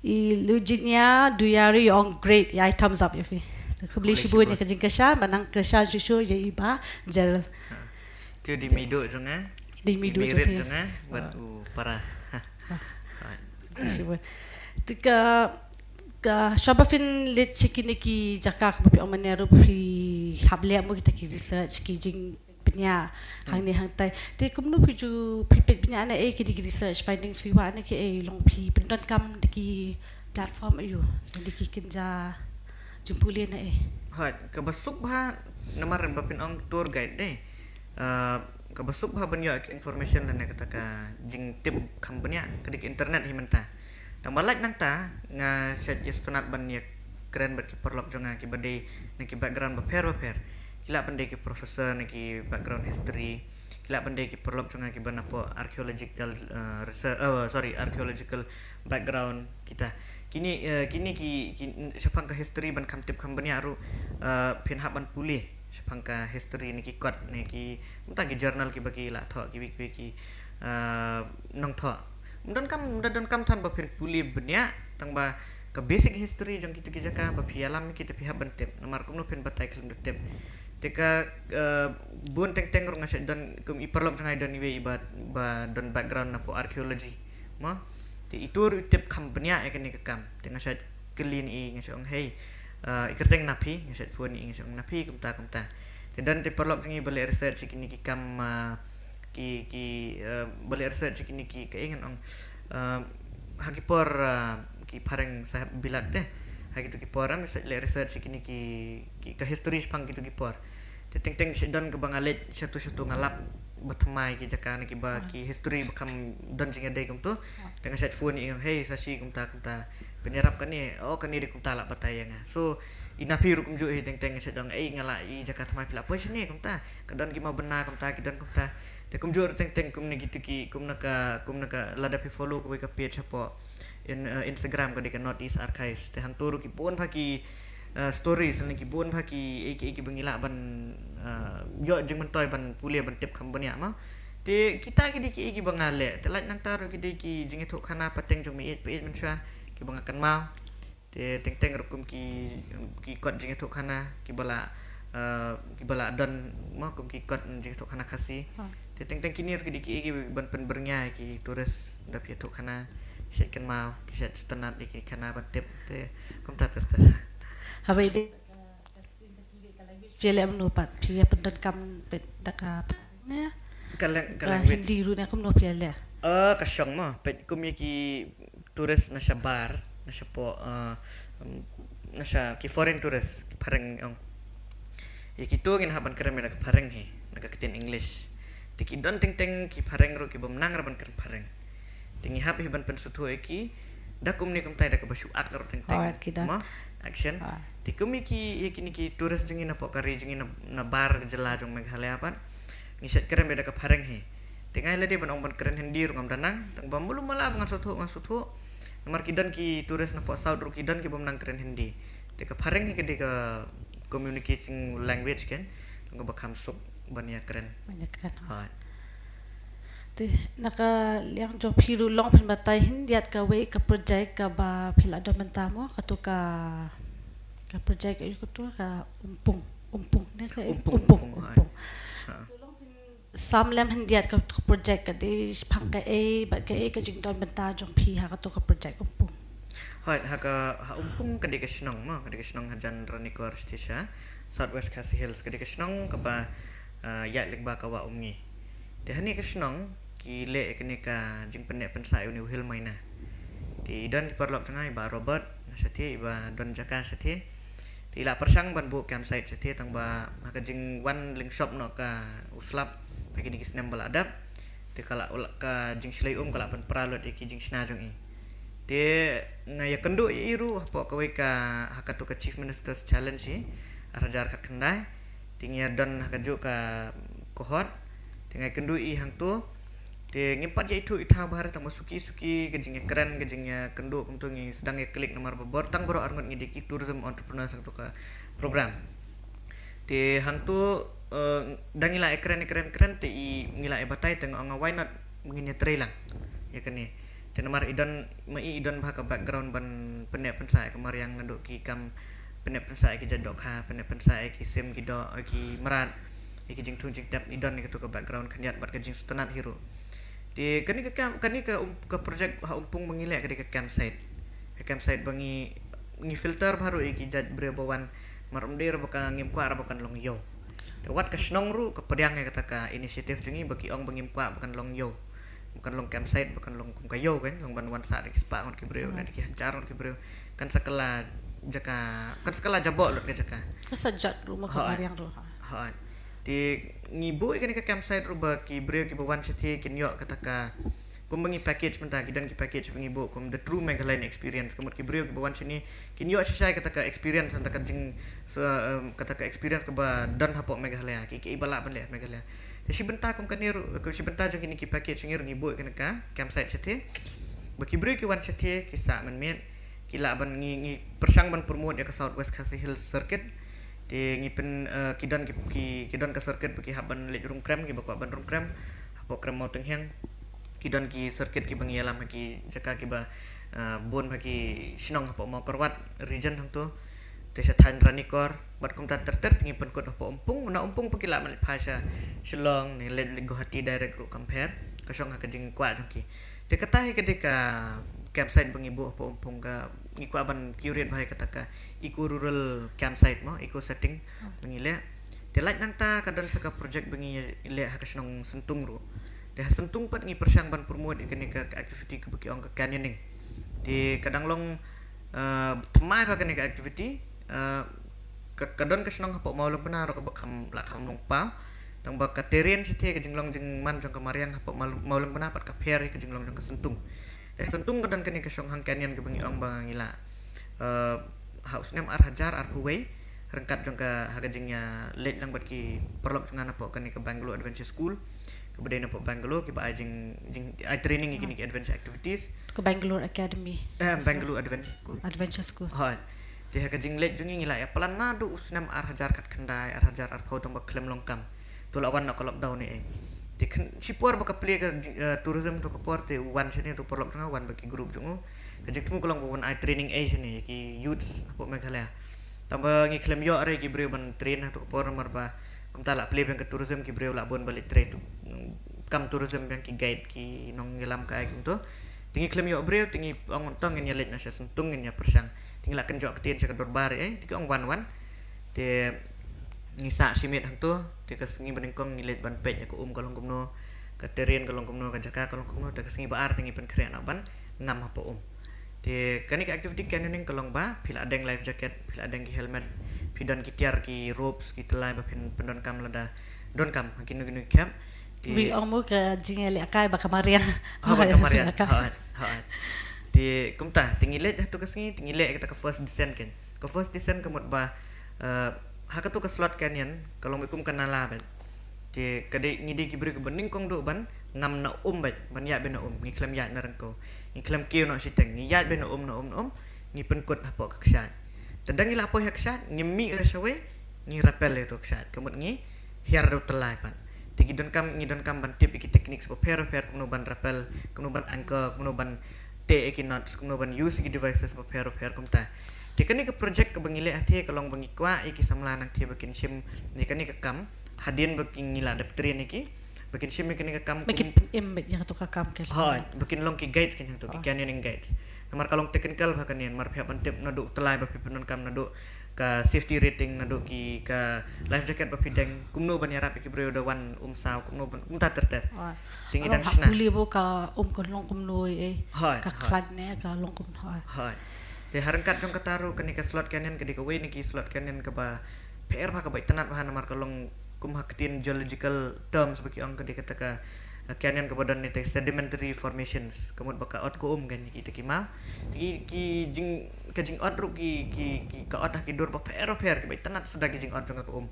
I Lujinia Duya i ong, great. I ai thumbs up ïa phi. Khublei shibun ïa ka jingkyrshan, ba nang kyrshan shuh shuh ïa i Bah Jel. Ha. Te dei meiduh jong nga. Dei meiduh jong phi. Jong nga bad u para. Ha. Ha. Khublei shibun. Te ka, ka shwa ba phin leit sha kine ki jaka kaba phi ong mynne ruh phi hap leh mo kita ki research ki jing bniah hangne hangtai. Te kumno phi ju phi peit bniah na ei ki dei ki research findings phi wad na ki ei long phi pyndonkam da ki platform aïu, da ki kynja jingpule na ei. Hooid, kaba suk bha namar ba phin ong tour guide de. Ah, kaba suk bha ban ïoh ki information lane kata ka jingtip kham bniah ka dei ki internet hi mynta. Tang ba lait nangta nga shait ïa sngewtynnat ban ïa kren bad ki paralok jong nga kiba dei na ki background bapher bapher. Ki lah ban dei ki professor na ki background history. Ki lah ban dei ki paralok jong nga kiba napoh archaeological, eh, research, eh, sorry, archaeological background kita. Kine, eh, kine ki, ki shaphang ka history ban kham tip kham bniah ruh, eh, phin hap ban pule shaphang ka history ne ki kot ne ki, mynta ki journal kiba ki la thoh kiwei kiwei ki, eh, nongthoh. Ym donkam, ym da donkam than ba phin pule bniah, tang ba ka basic history jong kito ki jaka ba phi ïalam kita phi hap ban tip. Namar kumno phin batai khlem da tip. Te ka, eh, bun teng teng ruh nga shait don kum i paralok jong nga i don iwei i ba, ba don background napoh archaeology. Mo? Te itu ruh i tip kham bniah ïa kane ka kam. Te nga shait kylli ïa i, nga shait ong, hei, eh, i kyrteng na phi, nga shait phone ïa i, nga shait ong na phi kumta kumta. Te don te paralok jong ngi ba leh research ïa kine ki kam, eh, ki, ki, eh, ba leh research ïa kine ki, kaei ngan ong, eh, ha ki por, eh, ki phareng saheb bilat te. Ha kito ki por, em, leh research ïa kine ki, ki, ka history shaphang kito ki por. Te teng teng shait don kaba nga leit shato shato nga lap ba thymmai ki jaka na ki ba ki history ba kham don jingïadei kumto. Te nga shait phone ïa i, hey Sashi, kumta kumta, pynïarap kane, oh kane dei kumta, lah batai ïa nga. So i na phi ruh kumjuh hi, teng teng nga shait ong, ei nga lah i jaka thymmai, phi lah poi shane kumta, ka don ki mawbynna kumta, ki don kumta. Te kumjuh ruh teng teng kumne kitu ki, kumna ka, kumna ka, lada phi follow kawei ka page hapoh in, uh, Instagram ka dei ka North East Archives. Te hangto ruh ki bun bha ki, uh, stories ne ki bun bha ki, eh, ki, eh, ki ba ngi lah ban, uh, ïoh jingmyntoi ban pule ban tip kham bniah ma. Te kita ki dei ki, eh, ki ba nga leh. Te lait nangta ruh ki dei ki jingïathuhkhana pateng jong meiieit paieit mynshuwa ki ba nga kynmaw. Te teng teng ruh kum ki, ki kot jingïathuhkhana ki ba la, uh, ki ba la don ma, kum ki kot jingïathuhkhana Khasi. Te teng teng kine ruh ki dei ki, eh, ki ban pynbyrngia ki tourist da phi ïathuhkhana, ki shait kynmaw, ki shait sngewtynnat ïa ki khana ban tip. Te kumta ter ter. Haba ïadei phi ïaleh mynno pat, phi ïa pyndonkam pat da ka phareng ne? Ka lang-, ka language. Hindi ruh ne kumno phi ïaleh? Eh, ka shong ma, pat kum ïa ki tourist na shabar, na shapoh, eh, um, na sha ki foreign tourist, ki phareng ong. Ïa kito ngin hap ban kren da ka phareng hi, na ka ktien English. Te ki don teng teng ki phareng ruh ki bym nang ruh ban kren phareng. Te ngi hap hi ban pynsngewthuh ïa ki da kumne kumtai da kaba shu act ruh teng teng. Hooid, ki don. Ma, action. Hooid. Te kum ïa ki, ïa kine ki tourist jong ngi napoh ka ri jong ngi, na, nabar jylla jong Meghalaya pat, ngi shait kren beit da ka phareng hi. Te nga ïa lade ban ong ban kren Hindi ruh ngam da nang, tang ba mulu mala ba ngan sngewthuh, ngan sngewthuh. Namar ki don ki tourist napoh South ruh ki don ki bym nang kren Hindi. Te ka phareng hi ka dei ka communicating language, kan, tang kaba kham suk ban ïa kren. Ban ïa kren. Hooid. Te na ka liang jong phi ruh long phin batai khyndiat kawei ka project kaba phi la don mynta mo, kato ka, ka project, eh, kato ka Umpung, Umpung ne ka Umpung, Umpung, Umpung, hooid. Umpung. Ha. Sam lem khyndiat ka, ka project ka dei shaphang kaei bad kaei ka jingdon bynta jong phi ha kato ka project Umpung. Hooid, ha ka, ha Umpung ka dei ka shnong mo, ka dei ka shnong hajan Ranikor, shisha South West Khasi Hills, ka dei ka shnong kaba, ah, ïaid lyngba ka Wah Umngi. Te hangne ka shnong ki leh ïa kane ka jingpynneh pynsah ïa une u hill myna. Te i don ki paralok jong nga, i Bah Robert, na shathie, i ba don jaka shathie. Te i la pyrshang ban buh campsite shathie, tang ba ha ka jingwan lyngshop noh ka u slap ha kine ki snem ba la dep, te ka la, ka jingshlei um ka la pynpra lut ïa ki jingshna jong i. Te nga ïakynduh ïa i ruh hapoh kawei ka, ha kato ka Chief Minister's Challenge hi, ar hajar khatkhyndai. Te ngi ïa don ha kajuh ka kohot. Te nga ïakynduh ïa i hangto. Te ngim pat ïa ithuh ithaw bha re, tang ba suki suki ka jingïakren, ka jingïakynduh kumto ngi sdang ïa klik namar ba bor tang baroh arngut ngi dei ki tourism entrepreneurs hangto ka program. Te hangto, eh, da ngi la ïakren, ïakren, ïakren, te i, ngi la ïa batai, te nga ong, why not ngin ïatrei lang ïa kane. Te namar i don, ma i, i don bha ka background ban pynneh pynsah ïa ka mariang naduh ki kam pynneh pynsah ïa ki jait dohkha, pynneh pynsah ïa ki sim ki doh, ïa ki mrad, ïa ki jingthung jingtep, i don ïa kato ka background khyndiat bad ka jingsngewtynnat hi ruh. Te kane ka kam, kane ka, um, ka project ha Umpung ba ngi leh ka dei ka campsite. Ka campsite ba ngi, ngi filter bha ruh ïa ki jait briew ba wan, namar ym dei ruh ba ka, ngim kwah ruh ba kan long ïew. Te wat ka shnong ruh ka pdiang ïa kata ka initiative jong ngi, ba ki ong ba ngim kwah ba kan long ïew, ba kan long campsite, ba kan long kum ka ïew, kan long ban wan sah da ki spah ngut ki briew, da ki hajar ngut ki briew. Kan sa kylla jaka, kan sa kylla jaboh lut ka jaka. Ka sa jot ruh ma ka mariang ruh ha. Hooid. Te ngi buh ïa kane ka campsite ruh ba ki briew kiba wan shathie kin ïoh kata ka, kumba ngi package mynta, ki don ki package ba ngi buh kum the true Meghalayan experience. Ka mut ki briew kiba wan shane kin ïoh shisha ïa kata ka experience, kata ka jing, so, um, kata ka experience kaba don hapoh Meghalaya, ki, kiei ba lah ban leh ha Meghalaya. Te shi bynta kum kane ruh, kum shi bynta jong kine ki package ngi ruh ngi buh ïa kane ka campsite shathie, ba ki briew ki wan shathie ki sah mynmiet, ki lah ban, ngi, ngi pyrshang ban promote ïa ka South West Khasi Hills Circuit. Te ngi pyn, eh, ki don ki, ki, ki don ka circuit ba ki hap ban leit rung krem, kiba kwah ban rung krem hapoh Krem Mawtyngheng. Ki don ki circuit kiba ngi ïalam ha ki jaka kiba, eh, bun ha ki shnong hapoh Mawkyrwat region hangto. Te sha thaiñ Ranikor bad kumta ter ter, te ngi pynkut hapoh Umpung, na Umpung pat ki lah ban leit phai sha Shillong ne leit, leit Guwahati direct ruh kam pher, ka shong ha ka jingkwah jong ki. Te kata hi ka dei ka campsite ba ngi buh hapoh Umpung, ka ngi kwah ban curate bha ïa kata ka eco rural campsite mo, eco setting ba ngi leh. Te lait nangta ka don sa ka project ba ngi leh ha ka shnong Syntung ruh. Te ha Syntung pat ngi pyrshang ban promote ïa kane ka, ka activity kaba ki ong ka canyoning. Te ka dang long, eh, thymmai bha kane ka activity, eh, ka, ka don ka shnong hapoh Mawlymbna ruh kaba kham, la kham long paw. Tang ba ka terrain shatei, ka jinglong jingman jong ka mariang hapoh Mawlymbna pat ka pher ïa ka jinglong jong ka Syntung. Te Syntung ka don kane ka shong hang canyon kaba ngi ong ba ngi lah, eh, ha u snem ar hajar arphew wei, ryngkat jong ka, ha ka jingïaleit lang bad ki paralok jong nga napoh kane ka Bangalore Adventure School, kaba dei napoh Bangalore, kiba ai jing, jing, ai training ïa kine ki adventure activities. Ka Bangalore Academy. Eh, Bangalore Adventure School. Adventure School. Hooid. Te ha ka jingleit jong ngi, ngi lah ïa plan naduh u snem ar hajar khatkhyndai, ar hajar arphew, tang ba khlem long kam. To la wan noh ka lockdown ne ei. Te khlem, shipor ba ka plie ka, eh, tourism to ka por, te u wan shane u paralok jong nga, wan bad ki group jong u. Ka jingthmu ka long ba un ai training ei shane ïa ki youths hapoh Meghalaya. Tang ba ngi khlem ïoh re ki briew ban train ha to ka por namar ba kumta la plie biang ka tourism, ki briew la bun ba leit trei to, kam tourism biang, ki guide, ki nongïalam kai kumto. Te ngi khlem ïoh briew, te ngi ong to ngin ïaleit noh sha Syntung, ngin ïa pyrshang. Te ngi la kynjoh ktien sha ka dorbar ei, te ki ong wan wan. Te ngi sah shimet hangto, te ka sngi banyngkong ngi leit ban peit ïa ka um ka long kumno, ka terrain ka long kumno, ka jaka ka long kumno, te ka sngi ba ar te ngi pynkhreh noh ban ngam hapoh um. Te kane ka activity canyoning ka long ba phi la deng life jacket, phi la deng ki helmet, phi don ki tiar, ki ropes, ki tyllai ba phin pyndonkam lada donkam ha kino kino ki khep. Te wi ong mo ka jingïalehkai ba ka mariang. Ha, ba ka mariang. Ha, ha. Te kumta, te ngi leit ha to ka sngi, te ngi leh kata ka first descent kan. Ka first descent ka mut ba, eh, ha kato ka Slot Canyon, ka long ba kum ka nala bad. Te ka dei, ngi dei ki briew kiba nyngkong duh ban ngam na um bad, ban ïaid beit na um, ngi khlem ïaid na ryngkew. Ngi khlem kiew noh shiteng, ngi ïaid beit na um, na um, na um, ngi pynkut hapoh ka kshaid. Te tang ngi la poi ha kshaid, ngi mih re shawei, ngi rappel ïa to kshaid. Ka mut ngi hiar da u tyllai pat. Te ngi donkam, ngi donkam ban tip ïa ki techniques bapher bapher, kumno ban rappel, kumno ban anchor, kumno ban teh ïa ki knots, kumno ban use ïa ki devices bapher bapher kumta. Te kane ka project kaba ngi leh hatei ka long ba ngi kwah ïa ki samla nangtei ba kin shim ïa kane ka kam. Hadien ba kin, ngi la dep train ïa ki, ba kin shim ïa kane ka kam, ba kin kum pyn-im beit ïa kato ka kam ka. Hooid, ba kin long ki guides kin hangto, ki, oh, canyoning guides. Namar ka long technical bha kane, namar phi hap ban tip naduh tyllai ba phi pyndonkam, naduh ka safety rating, naduh ki, ka life jacket ba phi deng, kumno ban ïarap ïa ki briew da wan um saw, kumno ban, kumta ter ter. Hooid. Te ngi dang shna. Pule ba ka um ka long kumno ei. Hooid, ka, hooid, khlaiñ ne ka long kumno. Hooid. Hooid. Te ha ryngkat jong kata ruh kane ka Slot Canyon ka dei kawei na ki Slot Canyon kaba pher bha, kaba itynnad bha namar ka long kum ha ktien geological terms ba ki ong, ka dei kata ka, uh, canyon kaba don ne te sedimentary formations. Ka mut ba ka ot ka um kan ïa kita ki maw. Te ki, ki jing, ka jingot ruh ki, ki, ki, ka ot ha ki dur bapher bapher, kiba itynnad suda ki jingot jong ka um.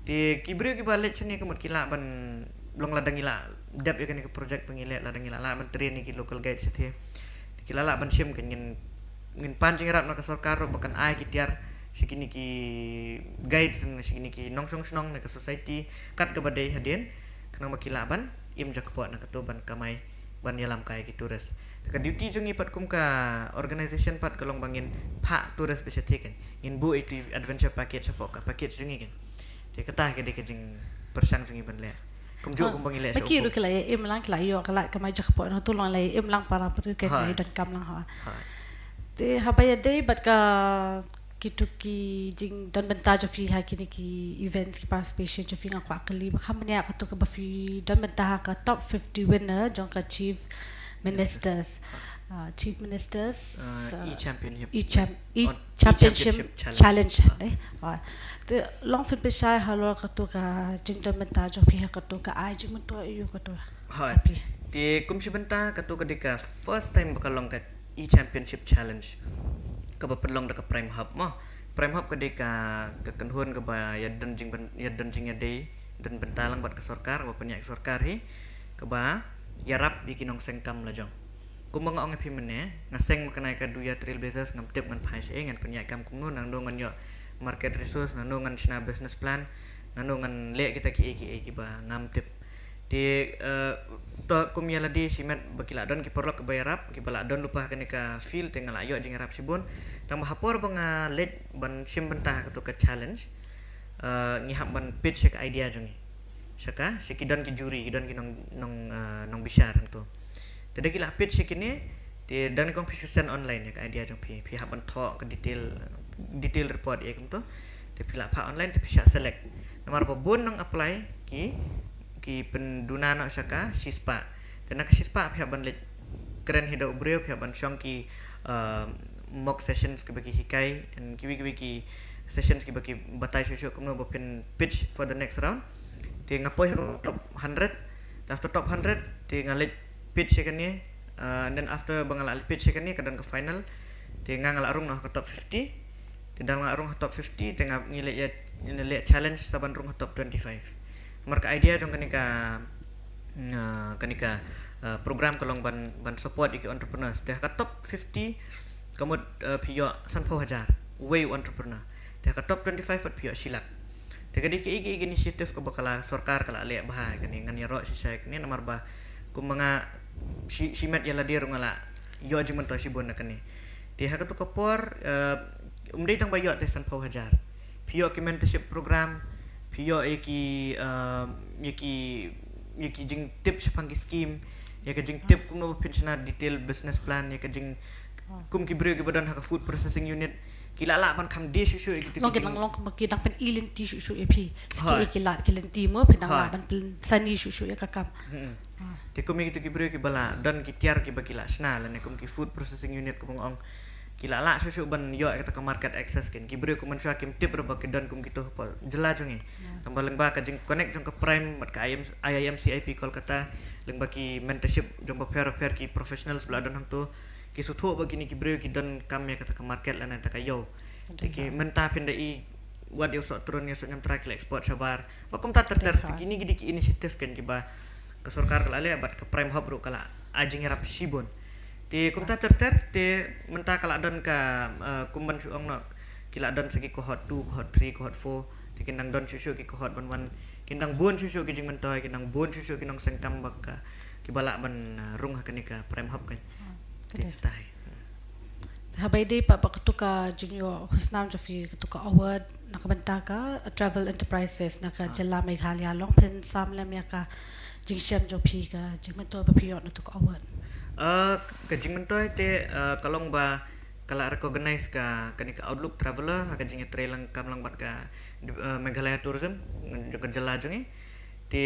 Te ki briew kiba leit shane ka mut ki lah ban, long lada ngi la dep ïa kane ka project ba ngi leh, lada ngi la lah ban train ïa ki local guide shatei. Te ki la lah ban shim kan, ngin, ngin pan jingïarap na ka sorkar ruh ba kan ai ki tiar sha kine ki guides, sha kine ki nongshong shnong na ka society kat kaba dei hadien, khnang ba ki lah ban im jakpoh na kato ban kamai, ban ïalam kai ïa ki tourist. Te ka duty jong ngi pat kum ka organization pat ka long ba ngin phah tourist beit shatei kan. Ngin buh ïa ki adventure package hapoh ka package jong ngi kan. Te kata ka dei ka jingpyrshang jong ngi ban leh. Kumjuh, ah, kumba ngi leh sha u Puk. Ki ruh ki la ïa im lang, ki la ïoh ka lad kamai jakpoh, na tu long la ïa im lang para pyrkhat, hooid, la ïa donkam lang, hooid. Hooid. Te haba ïadei bad ka, kito ki jingdon bynta jong phi ha kine ki events, ki participation jong phi, nga kwah kylli ba kham bniah kato kaba phi don bynta ha ka top fifty winner jong ka Chief Ministers. Ah, Chief Ministers, ah, ah, e-championship. E-champ-, e-, oh, e-championship, e-championship challenge, challenge, ah, eh. Ah. Te long phin pynshai halor kato ka jingdon bynta jong phi ha kato, ka ai jingmyntoi aïu kato? Hooid. Phi. Te kum shi bynta kato ka dei ka first time ba ka long ka e-championship challenge, kaba pynlong da ka Prime Hub mo. Prime Hub ka dei ka, ka kynhun kaba ïadon jing byn-, ïadon jingïadei, don bynta lang bad ka sorkar, kaba pynïaid ka sorkar hi, kaba ïarap ïa ki nongseng kam la jong. Kumba nga ong ïa phi mynne, nga seng ma kane ka Dooiya Trailblazers, ngam tip ngan phai shaei, ngan pynïaid kam kumno, nangno ngan ïoh market resource, nangno ngan shna business plan, nangno ngan leh kita kiei kiei kiba ngam tip. Te, eh, to kum ïa lade shimet ba ki la don ki paralok kiba ïarap, kiba la don lypa ha kane ka field, te nga la ïoh jingïarap shibun. Tang ba ha por ba nga leit ban shim bynta ha kato ka challenge, eh, ngi hap ban pitch ïa ka idea jong ngi sha ka, sha ki don ki jury, ki don ki nong, nong, eh, nongbishar hangto. Te da ki la pitch ïa kine, te da nyngkong phi shu send online ïa ka idea jong phi, phi hap ban thoh ka detail, detail report ïa kumto. Te phi la phah online, te phi shah select. Namar ba bun nong apply ki, ki pynduna noh sha ka shispah. Te na ka shispah phi hap ban leit kren hi da u briew, phi hap ban shong ki, uh, mock sessions kiba ki hikai, and kiwei kiwei ki sessions kiba ki batai shuh shuh kumno ba phin pitch for the next round. Te nga poi ha top hundred, te after top hundred te nga leit pitch ïa kane, uh, and then after ba nga la leit pitch ïa kane ka don ka final, te nga nga la rung noh ha ka top fifty. Te da nga la rung ha top fifty te nga ngi leit ïa, ngi leit challenge sa ban rung ha top twenty-five. Namar ka idea jong kane ka, uh, kane ka, uh, program ka long ban, ban support ïa ki entrepreneurs. Te ha ka top fifty ka mut, uh, phi ïoh sanphew hajar uwei u entrepreneur. Te ha ka top twenty-five pat phi ïoh shi lak. Te ka dei ka, ka, ka initiative kaba ka la sorkar ka la leh bha ïa kane, ngan ïaroh shisha ïa kane namar ba kum ma nga shi, shimet ïa lade ruh nga la ïoh jingmyntoi shibun na kane. Te ha katu ka por, eh, um dei tang ba ïoh te sanphew hajar. Phi ïoh ki mentorship program, phi ïoh ïa ki, eh, ïa ki, ïa ki jingtip shaphang ki scheme, ïa ka jingtip kumno ba phin shna detail business plan, ïa ka jing, kum ki briew kiba don ha ka food processing unit, ki la lah ban kham die shuh shuh ïa kitu ki jing, long ki dang pyn-i lynti shuh shuh ïa phi. Ki lad ki lynti mo, phi dang lah ban pynsani shuh shuh ïa ka kam. Te kum ïa kitu ki briew kiba la don ki tiar kiba ki la shna lane kum ki food processing unit kumba nga ong, ki la lah shuh shuh ban ïoh ïa kata ka market access. Kin ki briew kumba shuwa kim tip ruh ba ki don kum kitu hapoh jylla jong ngi. Tangba lyngba ka jingconnect jong ka Prime bad ka I M, I I M C I P Kolkata, lyngba ki mentorship jong bapher bapher ki professionals ba la don hangtu, ki sngewthuh ba kine ki briew ki donkam ïa kata ka market lane kata ka ïew. Te ki mynta phin da i wat ïa u sohtrun ïa u sohñiamtra ki la export shabar. Ba kumta ter ter, te kine ki dei ki initiative kin kiba ka sorkar ka la leh bad ka Prime Hub ruh ka la ai jingïarap shibun. Te kumta ter ter te mynta ka la don ka, eh, kumban shu ong noh, ki la don sa ki cohort two, cohort three, cohort four. Te kin dang don shuh shuh ki cohort ban wan, kin dang bun shuh shuh ki jingmyntoi, kin dang bun shuh shuh ki nongseng kam ba ka, kiba lah ban, eh, rung ha kane ka Prime Hub kan. Te tai. Haba ïadei pat bad katu ka jingïoh khusnam jong phi katu ka award na ka bynta ka Travel Enterprises na ka jylla Meghalaya, long phin sam lem ïa ka jingshem jong phi, ka jingmyntoi ba phi ïoh na katu ka award. Eh, ka jingmyntoi te, eh, ka long ba ka la recognize ka, kane ka Outlook Traveller ha ka jingïatreilang kam lang bad ka, eh, Meghalaya Tourism jong ka jylla jong ngi. Te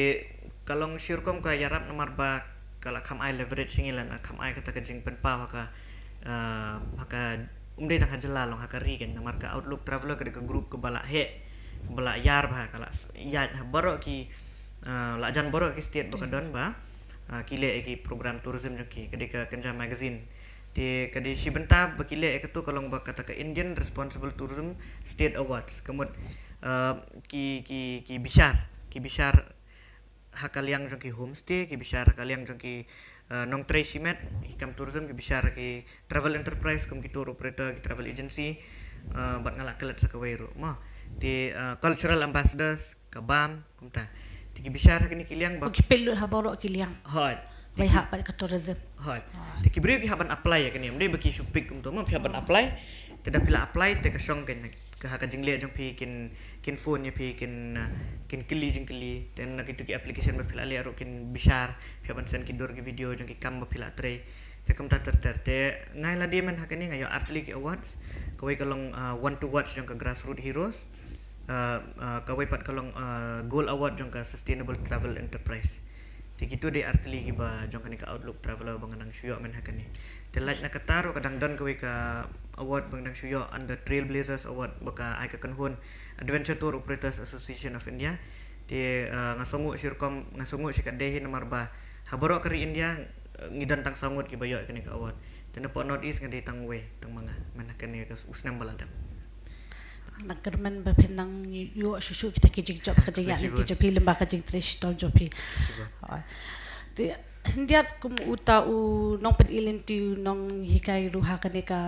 ka long shi rukom ka ïarap namar ba ka la kham ai leverage ïa ngi lane kham ai kata ka jingpynpaw ha ka, eh, ha ka, um dei tang ha jylla, long ha ka ri kan, namar ka Outlook Traveller ka dei ka group kaba la heh, kaba la ïar bha, ka la ïaid ha baroh ki, eh, la jan baroh ki state ba ka don ba, eh, ki leh ïa ki program tourism jong ki, ka dei ka Kynja Magazine. Te ka dei shi bynta ba ki leh ïa katu ka long ba kata ka Indian Responsible Tourism State Awards. Ka mut, eh, ki, ki, ki bishar, ki bishar ha ka liang jong ki homestay, ki bishar ha ka liang jong ki, eh, nongtrei shimet, ki kam tourism, ki bishar ha ki travel enterprise, kum ki tour operator, ki travel agency, eh, bad nga la klet sa kawei ruh mo. Te, eh, cultural ambassadors, ka bam, kumta. Te ki bishar ha kine ki liang ba ki peit lut ha baroh ki liang. Hooid. Te ki hap bad ka tourism. Hooid. Te ki briew ki hap ban apply ïa kane, ym dei ba ki shu pick kumta mo, phi hap ban apply. Te da phi la apply te ka shong kan, ka ha ka jingleh jong phi kin, kin phone ïa phi, kin, uh, kin kylli jingkylli. Te na kitu ki application ba phi la leh ruh kin bishar, phi hap ban send ki dur ki video jong ki kam ba phi la trei. Te kumta ter ter. Te nga ïa lade mynta ha kane nga ïoh artylli ki awards. Kawei ka long, uh, One to Watch jong ka Grassroot Heroes. Uh, uh, kawei pat ka long, uh, Gold Award jong ka Sustainable Travel Enterprise. Te kitu dei artylli kiba jong kane ka Outlook Traveller ba nga dang shu ïoh mynta ha kane. Te lait na kata ruh ka dang don kawei ka award ba nga dang shu ïoh under Trailblazers Award ba ka ai ka kynhun Adventure Tour Operators Association of India. Te, uh, nga sngewnguh shi rukom, nga sngewnguh shi katdei hi namar ba ha baroh ka ri India, uh, ngi don tang saw ngut kiba ïoh ïa kane ka award. Te napoh North East nga dei tang uwei, tang ma nga mynta ha kane ka u snem ba la dep. Nang kyrmen ba phin nang ïoh shuh shuh kita ki jingjop ka jingïaid lynti jong phi lyngba ka jingtrei shitom jong phi. Te hyndiat kum uta u nongpyni lynti, u nonghikai ruh ha kane ka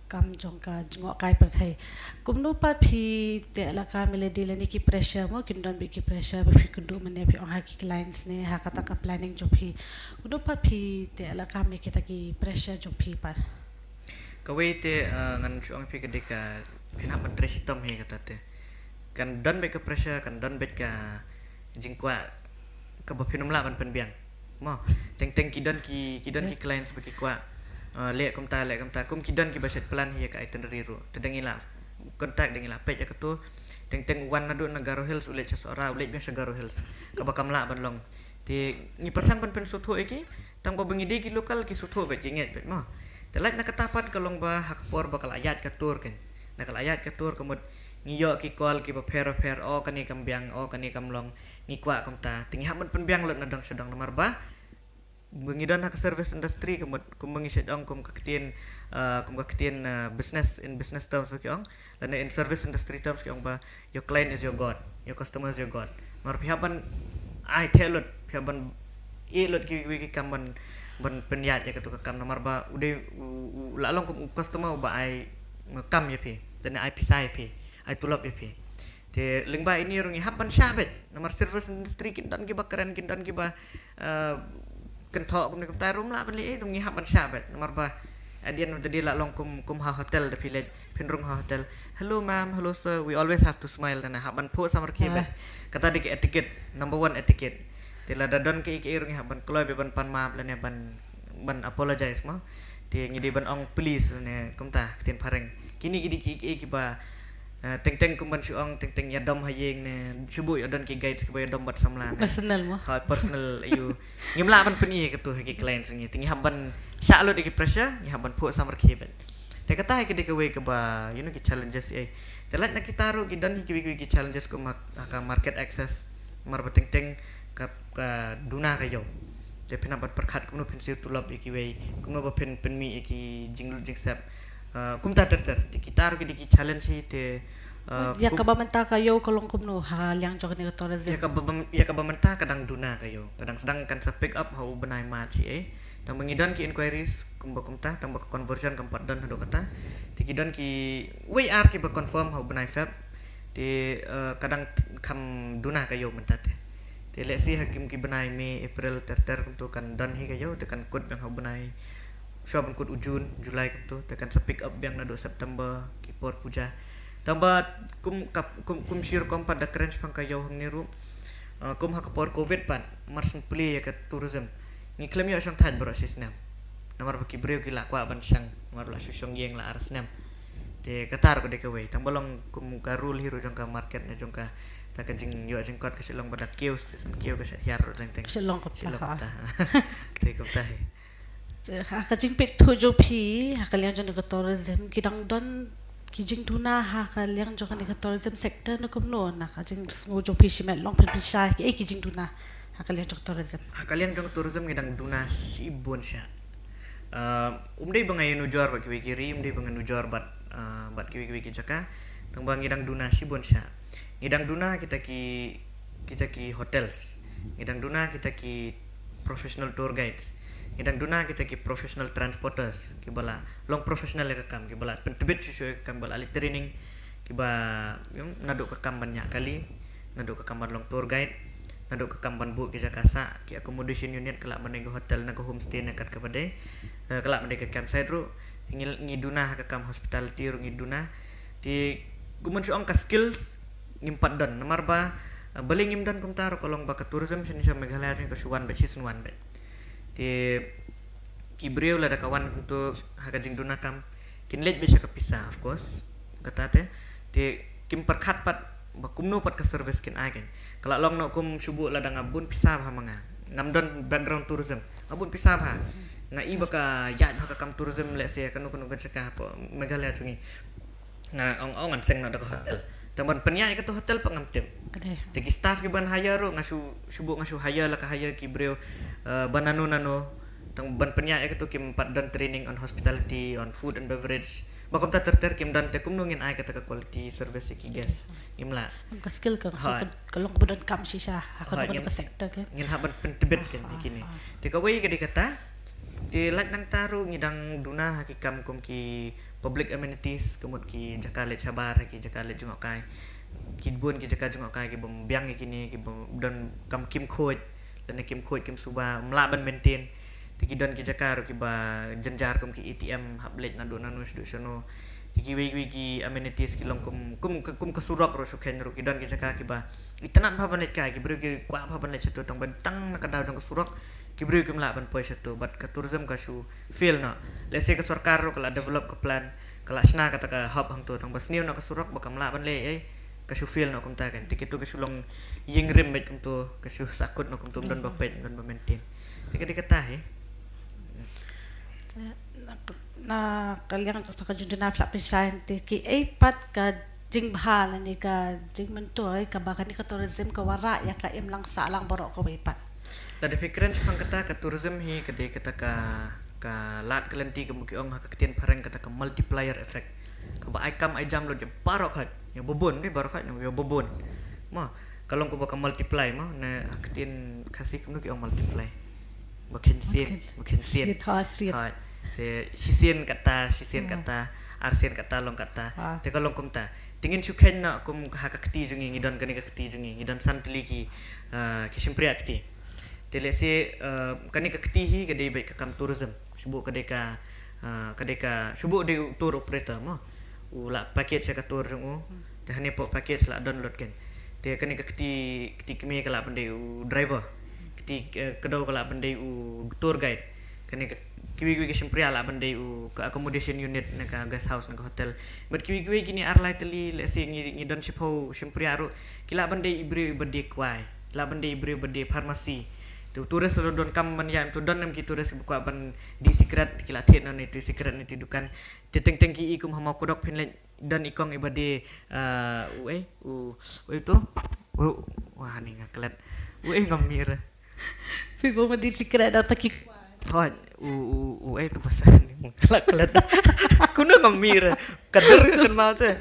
kam jong ka jngohkai pyrthei. Kumno pat phi teh lakam ïa lade lane ki pressure mo, kin don beit ki pressure ba phi kynduh mynne phi ong ha ki clients ne ha kata ka planning jong phi. Kumno pat phi teh lakam ïa kita ki pressure jong phi pat. Kawei te, eh, ngan shu ong phi ka dei ka phin hap ban trei shitom hi kata te. Kan don beit ka pressure, kan don beit ka jingkwah kaba phin ym lah ban pynbiang. Mo, teng teng ki don ki, ki don ki clients ba ki kwah, eh, leh kumta, leh kumta, kum ki don kiba shet plan hi ïa ka itinerary ruh. Te dang ïa la contact, dang ïa la peit ïa katu. Teng teng wan naduh na Garo Hills, u leit sha Sohra, u leit biang sha Garo Hills. Kaba kam lah ban long. Te ngi pyrshang ban pynsngewthuh ïa ki, tang ba ngi dei ki local ki sngewthuh beit, ki ngeit beit mo. Te lait na kata pat ka long ba ha ka por ba ka la ïaid ka tour kan, Na ka la ïaid ka tour ka mut ngi ïoh ki call kiba pher pher, o kane kam biang, o kane kam long, ngi kwah kumta. Te ngi hap ban pynbiang lut na dong sha dong namar ba ba ngi don ha ka service industry ka mut kumba ngi shait ong kum ka ktien, uh, kum ka ktien, uh, business, in business terms ba ki ong, lane in service industry terms ki ong ba your client is your god, your customer is your god. Namar phi hap ban ai theh lut, phi hap ban ïeh lut ki, ki, ki kam ban, ban pynïaid ïa katu ka kam namar ba u dei u, u la long kum u customer uba ai kam ïa phi, lane ai pisa ïa phi, ai tulop ïa phi. Te lyngba ine ruh ngi hap ban shah beit namar service industry kin don kiba kren, kin don kiba, eh, kynthoh kumne kumtai, ruh ym lah ban leh ei, te ngi hap ban shah beit namar ba at the end of the day la long kum, kum ha hotel, da phi leit phin rung ha hotel, "Hello ma'am, hello sir," we always have to smile, te ngi hap ban phuh samrkhie beit. Kata dei ka etiquette, number one etiquette. Te lada don kaei kaei ruh ngi hap ban kloi beit ban pan map lane ban, ban apologize mo. Te ngi dei ban ong please lane kumta ktien phareng. Kine ki dei kiei kiei kiba, eh, teng teng kum ban shu ong teng teng ïadom ha ïing ne shu buh ïa don ki guides kiba ïadom bad samla ne. Personal mo. Ha, personal ïa u. Ngim lah ban pyni katu ha ki clients ngi. Te ngi hap ban shah lut ïa ki pressure, ngi hap ban phuh samrkhie beit. Te kata hi ka dei kawei kaba, you know, ki challenges ei. Te lait na kita ruh ki don hi kiwei kiwei ki challenges kum ha, ha ka market access. Namar ba teng teng ka, ka duna ka ïew. Te phin hap ban pyrkhat kumno phin siew tulop ïa kiwei, kumno ba phin pynmih ïa ki jinglut jingsep. Uh, kumta ter ter. Te kita ruh ki dei ki challenge hi te, uh, ïa kum- kaba mynta ka ïew ka long kumno ha liang jong kane ka tourism. Ïa kaba, ïa kaba mynta ka dang duna ka ïew. Ka dang sdang kan sa pick up ha u bnai March hi ei. Tang ba ngi don ki inquiries kumba kumta, tang ba ka conversion kam pat don haduh kata. Te ki don kiwei ar kiba confirm ha u bnai Feb. Te, eh, ka dang kham duna ka ïew mynta te. Te let's see ha kim ki bnai May, April ter ter kumto kan don hi ka ïew, te kan kut biang ha u bnai, shuwa ban kut u June, July kumto, te kan sa pick up biang naduh September ki por puja. Tang ba kum ka, kum, kum shi rukom pat da kren shaphang ka ïew hangne ruh. Uh, kum ha ka por covid pat mar sngewplie ïa ka tourism. Ngi khlem ïoh shong thait baroh shi snem. Namar ba ki briew ki la kwah ban shong, namar ba la shu shong ïing la ar snem. Te kata ruh ka dei kawei. Tang ba long kum ka rule hi ruh jong ka market ne jong kata ka jingïoh jingkot, ka shu long ba da kiew, shu kiew ka shu hiar ruh teng teng. Shu long kumta. Shu long kumta. Te kumta hi. Ha ka jingpeit thuh jong phi ha ka liang jong ka tourism, ki dang don ki jingduna ha ka liang jong ka tourism sector ne kumno, na ka jingsngew jong phi shimet, long phin pynshai kiei ki jingduna ha ka liang jong tourism? Ha ka liang jong tourism ngi dang duna shibun shah. Uh, um dei ba nga ïanujor bad kiwei ki ri, um dei ba nga nujor bad, uh, bad kiwei kiwei ki jaka. Tang ba ngi dang duna shibun shah. Ngi dang duna kita ki, kita ki hotels. Ngi dang duna kita ki professional tour guides. Ngi dang duna kita ki professional transporters, kiba la long professional ïa ka kam, kiba la pyntbit shuh shuh ïa ka kam, ba la leit training, kiba, you know, naduh ka kam ban ñiah kali, naduh ka kam ban long tour guide, naduh ka kam ban buh ki jaka sah, ki accommodation unit, ka lah ban dei ka hotel ne ka homestay ne kat kaba dei, eh, ka lah ban dei ka campsite ruh. Te ngi, ngi duna ha ka kam hospitality ruh ngi duna. Te kumban shu ong ka skills ngim pat don namar ba, eh, balei ngim don kumta ruh ka long ba ka tourism shane sha Meghalaya jong ngi ka shu wan beit, shisien wan beit. Te ki briew lada ka wan kumto ha ka jingduna kam, kin leit beit sha ka pisa, of course, kata te. Te kim pyrkhat pat ba kumno pat ka service kin ai kan. Ka la long noh kum shu buh lada nga bun pisa bha ma nga, ngam don background tourism, nga bun pisa bha, nga i ba ka ïaid ha ka kam tourism, let's say kano kano ka jaka hapoh Meghalaya jong ngi. Nga ong, ong ngan seng noh da ka hotel. Tang ban pynïaid ïa katu hotel pat ngam tip. Ka dei. Te ki staff kiban hire ruh nga shu, shu buh nga shu hire la ka hire ki briew, eh, ba nano nano. Tang ban pynïaid ïa katu kim pat don training on hospitality, on food and beverage. Ba kumta ter ter kim don, te kumno ngin ai kata ka quality service ïa ki guest? Ngim lah. Ka skill ka, ka long ba don kam shisha ha ka, ka sector ka. Ngin hap ban pyntbit kan te kine. Te kawei ka dei kata. Te lait nangta ruh ngi dang duna ha ki kam kum ki public amenities, ka mut ki jaka leit shabar, ki jaka leit jngohkai. Ki bun ki jaka jngohkai kibym biang ïa kine, kibym don kam, kim khuid, lane kim khuid kim suba, ym lah ban maintain. Te ki don ki jaka ruh kiba jynjar kum ki A T M, hap leit naduh nano shaduh shano. Te kiwei kiwei ki amenities ki long kum, kum, kum ka surok ruh shu kheiñ ruh, ki don ki jaka kiba itynnad bha ban leit kai, ki briew ki kwah bha ban leit shato, tang ba tang na ka daw jong ka surok ki briew kim lah ban poi shato. Bad ka tourism ka shu fail noh. Let's say ka sorkar ruh ka la develop ka plan, ka la shna kata ka hub hangto, tang ba sniew noh ka surok ba kam lah ban leh ei, ka shu fail noh kumta kan. Te kitu ka shu long ïing rim beit kumto, ka shu sahkut noh kumto, ym don ba peit, ym don ba maintain. Te ka dei kata hi. Na ka liang jong ka jingduna phi la pynshai hangtei, kiei pat ka jingbha lane ka jingmyntoi kaba kane ka tourism ka wanrah ïa ka imlang sahlang baroh kawei pat? Lada phi kren shaphang kata ka tourism hi ka dei kata ka, ka lad ka lynti, ka mut ki ong ha ka ktien phareng kata ka multiplier effect. Kaba ai kam ai jam lut ïa baroh khoit, ïa babun, dei baroh khoit, ïa babun. Mo, ka long kaba ka multiply mo, ne ha ka ktien Khasi kumno ki ong multiply? Ba khynsien, ba khynsien. Siat, ha, siat. Ha, te shisien kata, shisien kata, arsien kata, long kata. Ha. Te ka long kumta. Te ngin shu kheiñ noh kum ha ka kti jong ngi, ngi don kane ka kti jong ngi, ngi don san tylli ki, ah, ki shympriah kti. Te lehse, ah, kane ka kti hi ka dei beit ka kam tourism. Shu buh ka dei ka, ah, ka dei ka, shu buh dei u tour operator mo. U lah package ïa ka tour jong u. Te hangne hapoh package lah don lut kein. Te kane ka kti, kti kmie ka lah ban dei u driver. Kti, eh, kdew ka lah ban dei u tour guide. Kane ka kiwei kiwei ki shympriah lah ban dei u ka accommodation unit na ka guest house na ka hotel. Bad kiwei kiwei kine ar lai tylli, lehse ngi, ngi don shiphew shympriah ruh, ki lah ban dei i briew iba die kwai, lah ban dei i briew iba die pharmacy. Te u tourist lada donkam ban ïaid, to don em ki tourist kiba kwah ban die sikret, ki lah thied noh na iti sikret na iti dukan. Te teng teng ki i kum ha Mawkdok phin leit don i kong iba die, ah, u ei, u, u ei to? U, wah, ni nga klet. U ei ngam mih re. Phi buh ma die sikret da ta ki. Hooid, u, u, u ei to pasal ni mo, klet, klet. Kumno ngam mih re. Ka dur ka kynmaw te.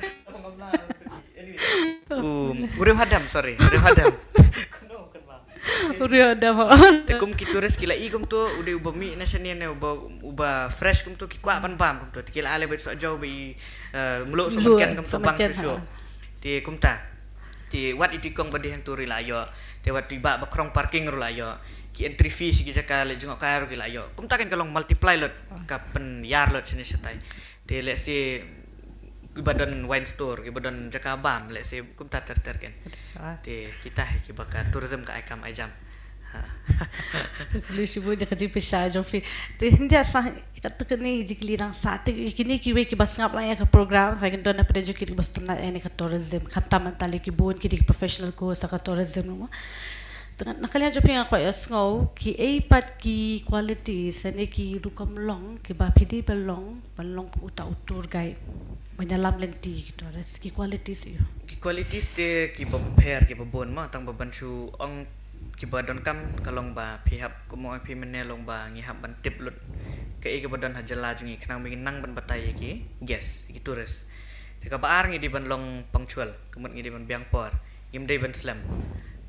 U, u Riew Hadam, sorry. U Riew Hadam. U Riew Hadam. Te kum ki tourist ki la i kumto, u dei uba mih na shane ne uba, uba fresh kumto, ki kwah ban bam kumto. Te ki la leh beit sohjaw ba i, eh, mluh sohmynken kumto, bang shuh shuh. Te kumta. Te wat itu i kong ba die hangto ruh i la ïoh. Te wat itu i bah ba khrong parking ruh la ïoh. Ki entry fee sha ki jaka leit jngohkai ruh ki la ïoh. Kumta kein ka long multiply lut ka pynïar lut shane shatai. Te lehse kiba don wine store, kiba don jaka bam, lehse kumta ter ter kein. Ah. Te kita hi kiba ka tourism ka ai kam ai jam. Ha. Khublei shibun ïa ka jingpynshai jong phi. Te hynda sa kata kane jingkylli nang sa te kine kiwei kiba sngap lang ïa ka program, sa kin don na pdeng jong ki kiba sngewtynnat ïa kane ka tourism. Khamtam mynta lei ki bun ki dei ki professional course ha ka tourism mo. Te na ka liang jong phi nga kwah ïohsngew kiei pat ki qualities lane ki rukom long kiba phi dei ban long, ban long kum uta u tour guide ban ïalam lynti ki tourist, ki qualities ïa u. Ki qualities te kiba pher kiba bun mo, tang ba ban shu ong kiba donkam ka long ba phi hap, kumno phi mynne long ba ngi hap ban tip lut kaei kaba don ha jylla jong ngi khnang ba ngin nang ban batai ïa ki guest, ïa ki tourist. Te kaba ar ngi dei ban long punctual, ka mut ngi dei ban biang por, ngim dei ban slem.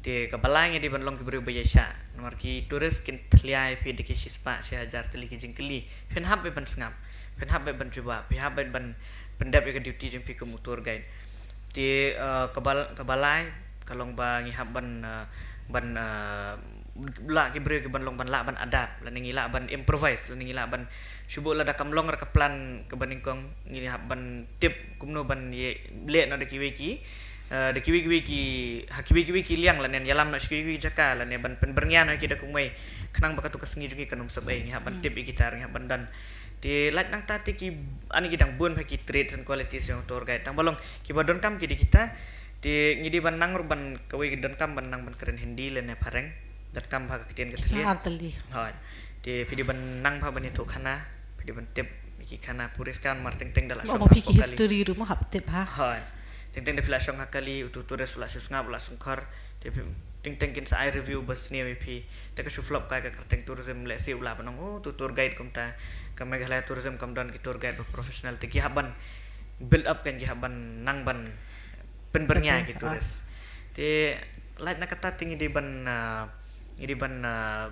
Te kaba lai ngi dei ban long ki briew ba ïaishah. Namar ki tourist kin thlia ïa phi da ki shispah shi hajar tylli ki jingkylli. Phin hap beit ban sngap, phin hap beit ban jubab, phin hap beit ban pyndep ïa ka duty jong phi kum u tour guide. Te, eh, kaba, kaba lai ka long ba ngi hap ban, eh, ban, eh, lah ki briew ki ban long ban lah ban adapt, lane ngi lah ban improvise, lane ngi lah ban shu buh lada kam long re ka plan kaba nyngkong, ngi hap ban tip kumno ban ïa leh noh da kiwei ki, eh, da kiwei kiwei ki, ha kiwei kiwei ki liang lane ïalam noh sha kiwei kiwei jaka lane ban pynbyrngia noh ïa ki da kumwei khnang ba katu ka sngi jong ngi kan ym sep ei, ngi hap ban tip ïa kita ruh, ngi hap ban don. Te lait nangta te ki, ani ki dang bun bha ki traits and qualities jong tour guide, tang ba long kiba donkam ki dei kita. Te ngi dei ban nang ruh ban, kawei ki donkam ban nang ban kren Hindi lane phareng. Donkam bha ka ktien ka thylliej. Ar tylli. Hooid. Te phi dei ban nang bha ban ïathuh khana, phi dei ban tip ïa ki khana puri skan mar teng teng da la shong ha ka kali. Mo phi ki history ruh mo hap tip ha. Hooid. Teng teng da phi la shong ha kali, utu tourist u la shu sngap, u la shongkhor. Te phi, teng teng kin sa ai review ba sniew ïa phi. Te ka shu flop kai ka kyrteng tourism, lehse u lah ban ong, oh, utu tour guide kumta. Ka Meghalaya Tourism kam don ki tour guide ba professional. Te ki hap ban build up kan, ki hap ban nang ban pynbyrngia ïa ki tourist. Te lait na kata te ngi dei ban, ah, ngi dei ban, ah,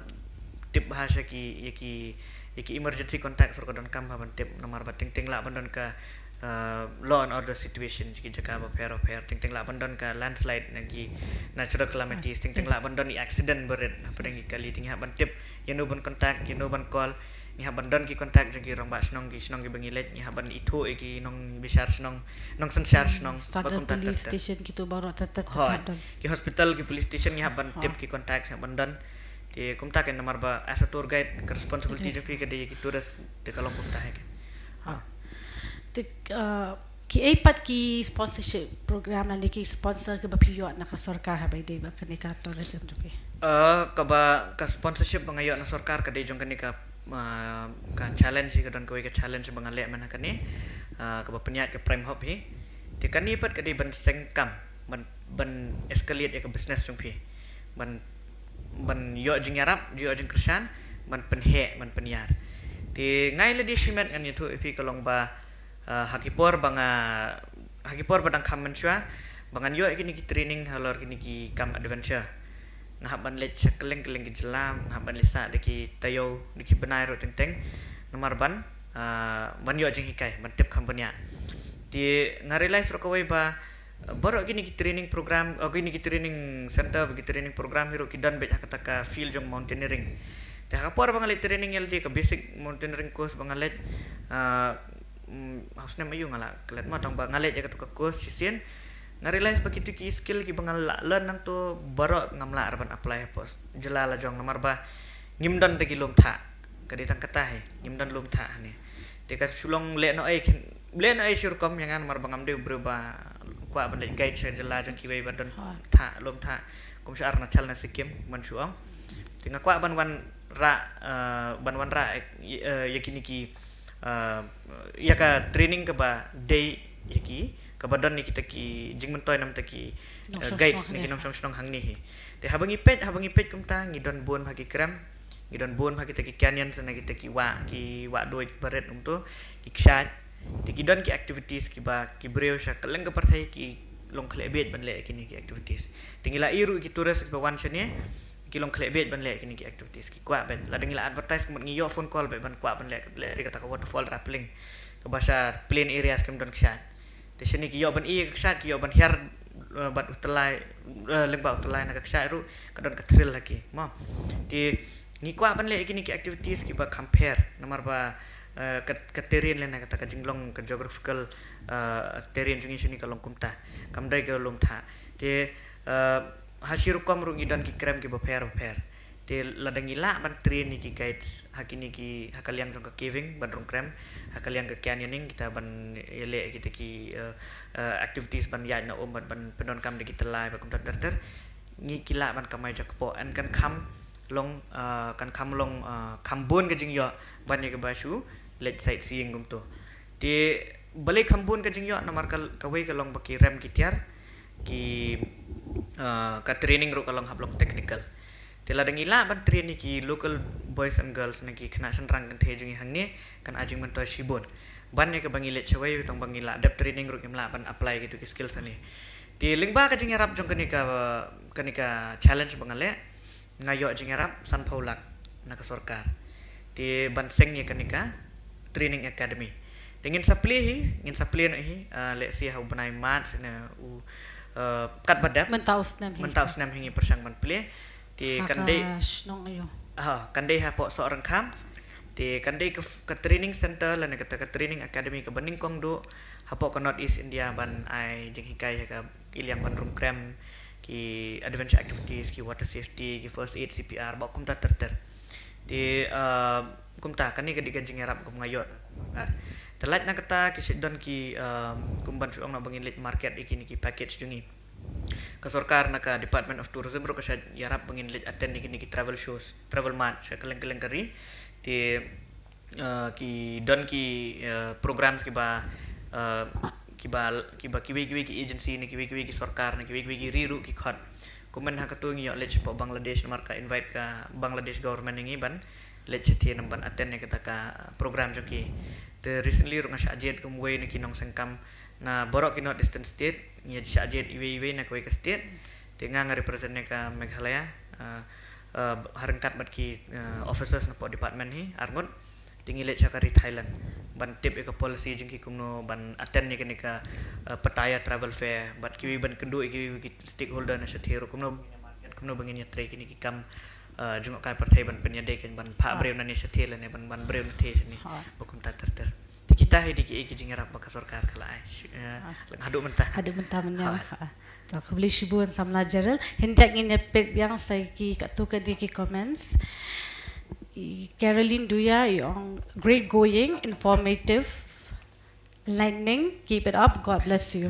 tip bha sha ki, ïa ki, ïa ki emergency contacts ruh ka donkam bha ban tip, namar ba teng teng lah ban don ka, ah, law and order situation jong ki jaka bapher bapher, teng teng lah ban don ka landslide, na ki natural calamities, teng teng lah ban don ïa accident ba rit hapdeng ki kali, te ngi hap ban tip ïano ban contact, ïano ban call. Ngi hap ban don ki contact jong ki rangbah shnong, ki shnong kiba ngi leit, ngi hap ban ithuh ïa ki nongbishar shnong, nongsynshar shnong, ba kumta ter ter. Police station kito baroh ter ter. Hooid. Ki hospital, ki police station ngi hap ban tip ki contact, ngi hap ban don. Te kumta kein namar ba as a tour guide ka responsibility jong phi ka dei ïa ki tourist, te ka long kumta hi kein. Ha. Te, uh, kiei pat ki sponsorship program lane ki sponsor kiba phi ïoh na ka sorkar haba ïadei bad kane ka tourism jong phi? Uh, kaba ka sponsorship ba nga ïoh na sorkar ka dei jong kane ka ah, ka challenge hi, ka don kawei ka challenge ba nga leh mynta kane, ah, kaba pynïaid ka Prime Hub hi. Te kane pat ka dei ban seng kam, ban, ban escalate ïa ka business jong phi. Ban, ban ïoh jingïarap, ïoh jingkyrshan, ban pynheh, ban pynïar. Te nga ïa lade shimet ngan ïathuh ïa phi ka long ba, ah, ha ki por ba nga, ha ki por ba dang kham mynshuwa, ba ngan ïoh ïa kine ki training halor kine ki kam adventure. Nga hap ban leit sha kylleng kylleng ki jylla, nga hap ban leit sah da ki taïew, da ki bnai ruh teng teng. Namar ban, ah, ban ïoh jinghikai, ban tip kham bniah. Te nga realize ruh kawei ba, ah, baroh kine ki training program, oh, kine ki training center, ki training program hi ruh ki don beit ha kata ka field jong mountaineering. Te ha ka por ba nga leit training ïa lade ka basic mountaineering course ba nga leit, ah, mm, ha u snem aïu nga la klet mo, tang ba nga leit ïa katu ka course shisien. Nga realize ba kitu ki skill kiba nga la learn nangtu baroh ngam lah ruh ban apply hapoh jylla la jong namar ba ngim don da ki lum thah. Ka dei tang kata hi, ngim don lum thah hangne. Te ka shu long leh noh ei khin, leh noh ei shi rukom ïa nga namar ba ngam dei u briew ba kwah ban leit guide sha jylla jong kiwei ba don thah, lum thah. Kum sha Arunachal ne Sikkim ban shu ong. Te nga kwah ban wanrah, eh, ban wanrah, eh, ïa kine ki, eh, ïa ka training kaba dei ïa ki, kaba don ïa kita ki jingmyntoi namar kita ki, eh, guides ne ki nongshong shnong hangne hi. Te haba ngi peit, haba ngi peit kumta ngi don bun bha ki krem, ngi don bun bha kita ki canyon, sa na kita ki wah, ki wah duid barit kumtu, ki kshaid. Te ki don ki activities kiba ki briew sha kylleng ka pyrthei ki long khleh beit ban leh kine ki activities. Te ngi la ïohi ruh ki tourist kiba wan shane ki long khleh beit ban leh kine ki activities, ki kwah beit. Lada ngi la advertise kumta ngi ïoh phone call beit ban kwah ban leh, leh ri kata ka waterfall Rapling kaba sha plain areas kim don kshaid. Te shane ki ïoh ban ïeh ka kshaid, ki ïoh ban hiar, eh, bad u tyllai, eh, lyngba u tyllai na ka kshaid ruh ka don ka thrill ha ki mo. Te ngi kwah ban leh kine ki activities kiba kham pher namar ba, eh, ka, ka terrain lane kata ka jinglong, ka geographical, eh, terrain jong ngi shane ka long kumta, kam dei ka lum thah. Te, eh, ha shi rukom ruh ngi don ki krem kiba pher ba pher. Te lada ngi lah ban train ïa ki guides ha kine ki, ha ka liang jong ka caving ban rung krem, ha ka liang ka canyoning kita ban ïaleh kita ki, eh, eh, activities ban ïaid na um bad ban pyndonkam da ki tyllai bad kumta ter ter, ngi ki lah ban kamai jakpoh, and kan kham long, eh, kan kham long, eh, kham bun ka jingïoh ban ïa kaba shu leit sightseeing kumtu. Te balei kham bun ka jingïoh? Namar ka, kawei ka long ba ki rem ki tiar, ki, eh, ka training ruh ka long hap long technical. Te lada ngi lah ban train ïa ki local boys and girls ne ki khynnah shynrang kynthei jong ngi hangne, kan ai jingmyntoi shibun. Ban ïa kaba ngi leit shawei tang ba ngi la dep training ruh ngim lah ban apply kitu ki skills hangne. Te lyngba ka jingïarap jong kane ka, kane ka challenge ba nga leh, nga ïoh jingïarap sanphew lak na ka sorkar. Te ban seng ïa kane ka training academy. Te ngin sa plie hi, ngin sa plie noh hi, ah, lehse ha u bnai March ne u, ah, katba dep. Mynta u snem hi. Mynta u snem hi ngi pyrshang ban plie. Te kan dei, ha, kan dei hapoh Sohryngkham. Te kan dei ka, ka training center lane kata ka training academy kaba nyngkong duh hapoh ka North East India ban ai jinghikai ha ka, ki liang ban rung krem, ki adventure activities, ki water safety, ki first aid, C P R, bad kumta ter ter. Te, ah, kumta kane ka dei ka jingïarap kum nga ïoh. Ah, te lait na kata ki shu don ki, ah, kum ban shu ong na ba ngin leit market ïa kine ki package jong ngi. Ka sorkar na ka Department of Tourism ruh ka shu ïarap ba ngin leit attend ïa kine ki travel shows, travel mart sha kylleng kylleng ka ri. Te, eh, ki don ki, eh, programs kiba, eh, kiba, kiba kiwei kiwei ki agency ne kiwei kiwei ki sorkar ne kiwei kiwei ki ri ruh ki khot. Kumne ha katu ngi ïoh leit shapoh Bangladesh namar ka invite ka Bangladesh government ïa ngi ban leit shatei namar ban attend ïa kata ka program jong ki. Te recently ruh nga shah jied kum uwei na ki nongseng kam na baroh ki North Eastern state, ngi shah jied iwei iwei na kawei ka state. Te nga, nga represent ïa ka Meghalaya, eh, eh, ha ryngkat bad ki, eh, officers napoh department hi arngut. Te ngi leit sha ka ri Thailand ban tip ïa ka policy jong ki kumno ban attend ïa kane ka, eh, Pattaya Travel Fair bad kiwei ban kynduh ïa kiwei ki stakeholder na shatei ruh kumno, kumno ba ngin ïatrei kine ki kam, eh, jngohkai pyrthei ban pynïadei, kan ban phah briew na ne shatei lane ban, ban briew na tei shane. Bad kumta ter ter. Te kita hi dei kiei ki jingïarap ba ka sorkar ka la ai. Haduh mynta. Haduh mynta mynne. To khublei shibun samla Gerald. Hynrei ngin ïa peit biang sa ki katto katne ki comments. Caroline Duya i ong, great going, informative, enlightening, keep it up, God bless you.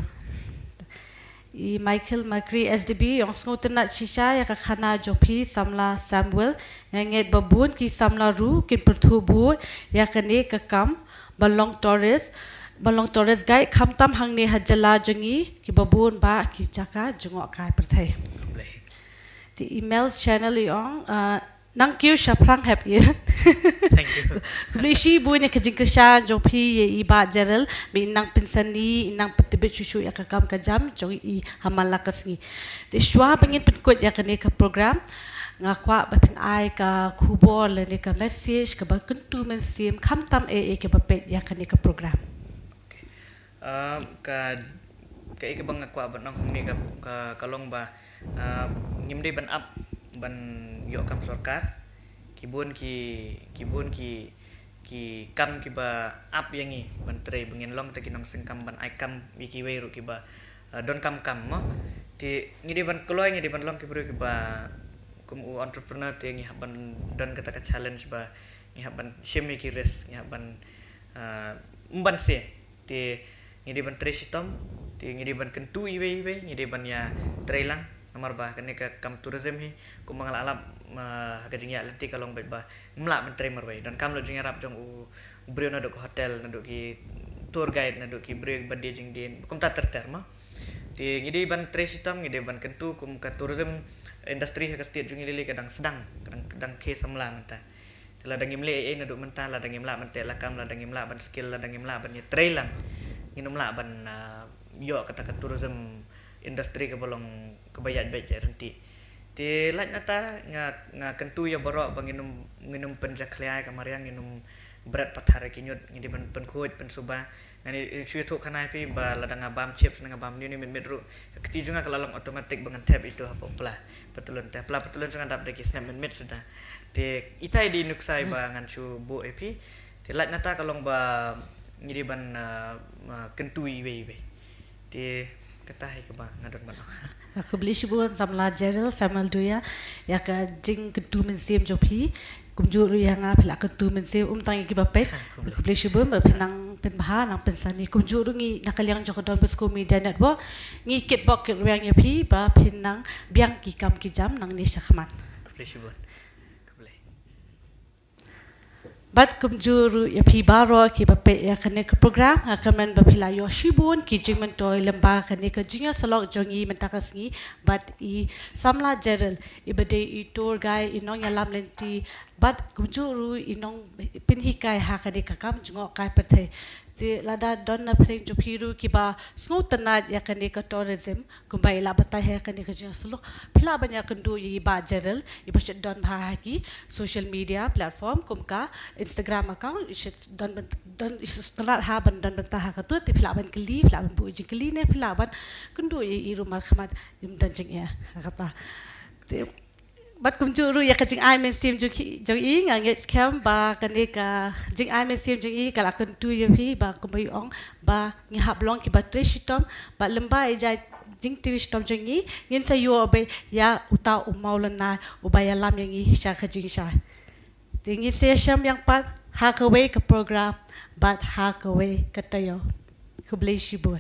I Michael Makri S D B, ïong sngewtynnat shisha ïa ka khana jong phi samla Samuel. Nga ngeit ba bun ki samla ruh kin pyrthuh bud ïa kane ka kam ban long tourist, ban long tourist guide, khamtam hangne ha jylla jong ngi, kiba bun ba ki jaka jngohkai pyrthei. Te email channel i ong, uh, nang kiew shaphrang hep i. Thank you. Khublei shibun ïa ka jingkyrshan jong phi ïa i Bah Gerald, ba in nang pynsani, in nang pyntbit shuh shuh ïa ka kam ka jam jong i ha man la ka sngi. Te shuwa ba ngin pynkut ïa kane ka program, nga kwah ba phin ai ka khubor lane ka message kaba kyntu mynsiem khamtam eh eh kaba peit ïa kane ka program. Okay. Um, ka, ka, eh, kaba nga kwah ban ong hangne ka, ka, ka long ba, uh, ngim dei ban ap ban ïoh kam sorkar. Ki bun ki, ki bun ki, ki kam kiba ap ïa ngi ban trei ba ngin long ta ki nongseng kam ban ai kam ïa kiwei ruh kiba, uh, donkam kam mo. Te ngi dei ban kloi, ngi dei ban long ki briew kiba kum u entrepreneur, te ngi hap ban don kata ka challenge ba ngi hap ban shim ïa ki risk, ngi hap ban, uh, ym ban se. Te ngi dei ban trei shitom, te ngi dei ban kyntu iwei iwei, ngi dei ban ïa trei lang. Namar ba kane ka kam tourism hi, kumba nga la lap, uh, ha ka jingïaid lynti ka long beit ba ngim lah ban trei marwei. Donkam la jingïarap jong u, u briew naduh ka hotel, naduh ki tour guide, naduh ki briew ba die jingdien, kumta ter ter mo. Te ngi dei ban trei shitom, ngi dei ban kyntu, kum ka tourism industry ha ka state jong ngi lei lei ka dang sdang, ka dang, ka dang khe samla mynta. Te lada ngim leh ei ei naduh mynta, lada ngim lah ban teh lakam, lada ngim lah ban skill, lada ngim lah ban ïa trei lang, ngin ym lah ban, ah, ïoh kata ka tourism industry kaba long kaba ïaid beit ïaid ryntih. Te lait nata nga, nga kyntu ïa baroh ba ngin ym, ngin ym pynjakhlia ïa ka mariang, ngin ym bret pathar ïa ki ñiut, ngi dei ban pynkhuid pynsuba. Ngan ïa shu ïathuh khana ïa phi ba lada nga bam chips ne nga bam niu niu mit mit ruh, ka kti jong nga ka la long automatic ba ngan thep itu hapoh pla patulun, te pla patulun jong nga dap da ki snep mit mit suda. Te itai dei nuksa ba ngan shu buh ïa phi. Te lait nata ka long ba ngi dei ban, ah, ah, kyntu iwei iwei. Te kata hi kaba nga don ban ong. Khublei shibun samla Gerald Samuel Duya ïa ka jingkyntu mynsiem jong phi. Kumjuh ruh ïa nga, phi la kyntu mynsiem um tang ïa kiba peit. Ha, khublei. Khublei shibun ba phi nang pynbha, nang pynsani. Kumjuh ruh ngi na ka liang jong ka Don Bosco Media Network, ngi kitbok kitrwiang ïa phi ba phin nang biang ki kam ki jam nangne shakhmat. Khublei shibun. Khublei. Bad kumjuh ruh ïa phi baroh kiba peit ïa kane ka program, nga kyrmen ba phi la ïoh shibun ki jingmyntoi lyngba kane ka jingïasyllok jong ngi mynta ka sngi bad i samla Gerald, iba dei i tour guide, i nongïalam lynti, bad kumjuh ruh i nongpynhikai ha kane ka kam jngohkai pyrthei. Te lada don na pdeng jong phi ruh kiba sngewtynnat ïa kane ka tourism, kumba i la batai ha kane ka jingïasyllok, phi lah ban ïakynduh ïa i Bah Gerald, iba shu don bha ha ki social media platform kum ka Instagram account, i shu don ban, don, i shu tynnat ha ban don bynta ha katu, te phi lah ban kylli, phi lah ban buh jingkylli ne phi lah ban kynduh ïa i ruh markhmat, im don jingeh ha kata. Te bad kumjuh ruh ïa ka jingai mynsiem jong ki, jong i, nga ngeit skhem ba kane ka jingai mynsiem jong i ka la kyntu ïa phi ba kumba i ong ba ngi hap long kiba trei shitom, bad lyngba i jait jingtrei shitom jong ngi, ngin sa ïoh beit ïa uta u mawlynnai uba ïalam ïa ngi sha ka jingshai. Te ngin sa ïashem biang pat ha kawei ka program bad ha kawei ka taïew. Khublei shibun.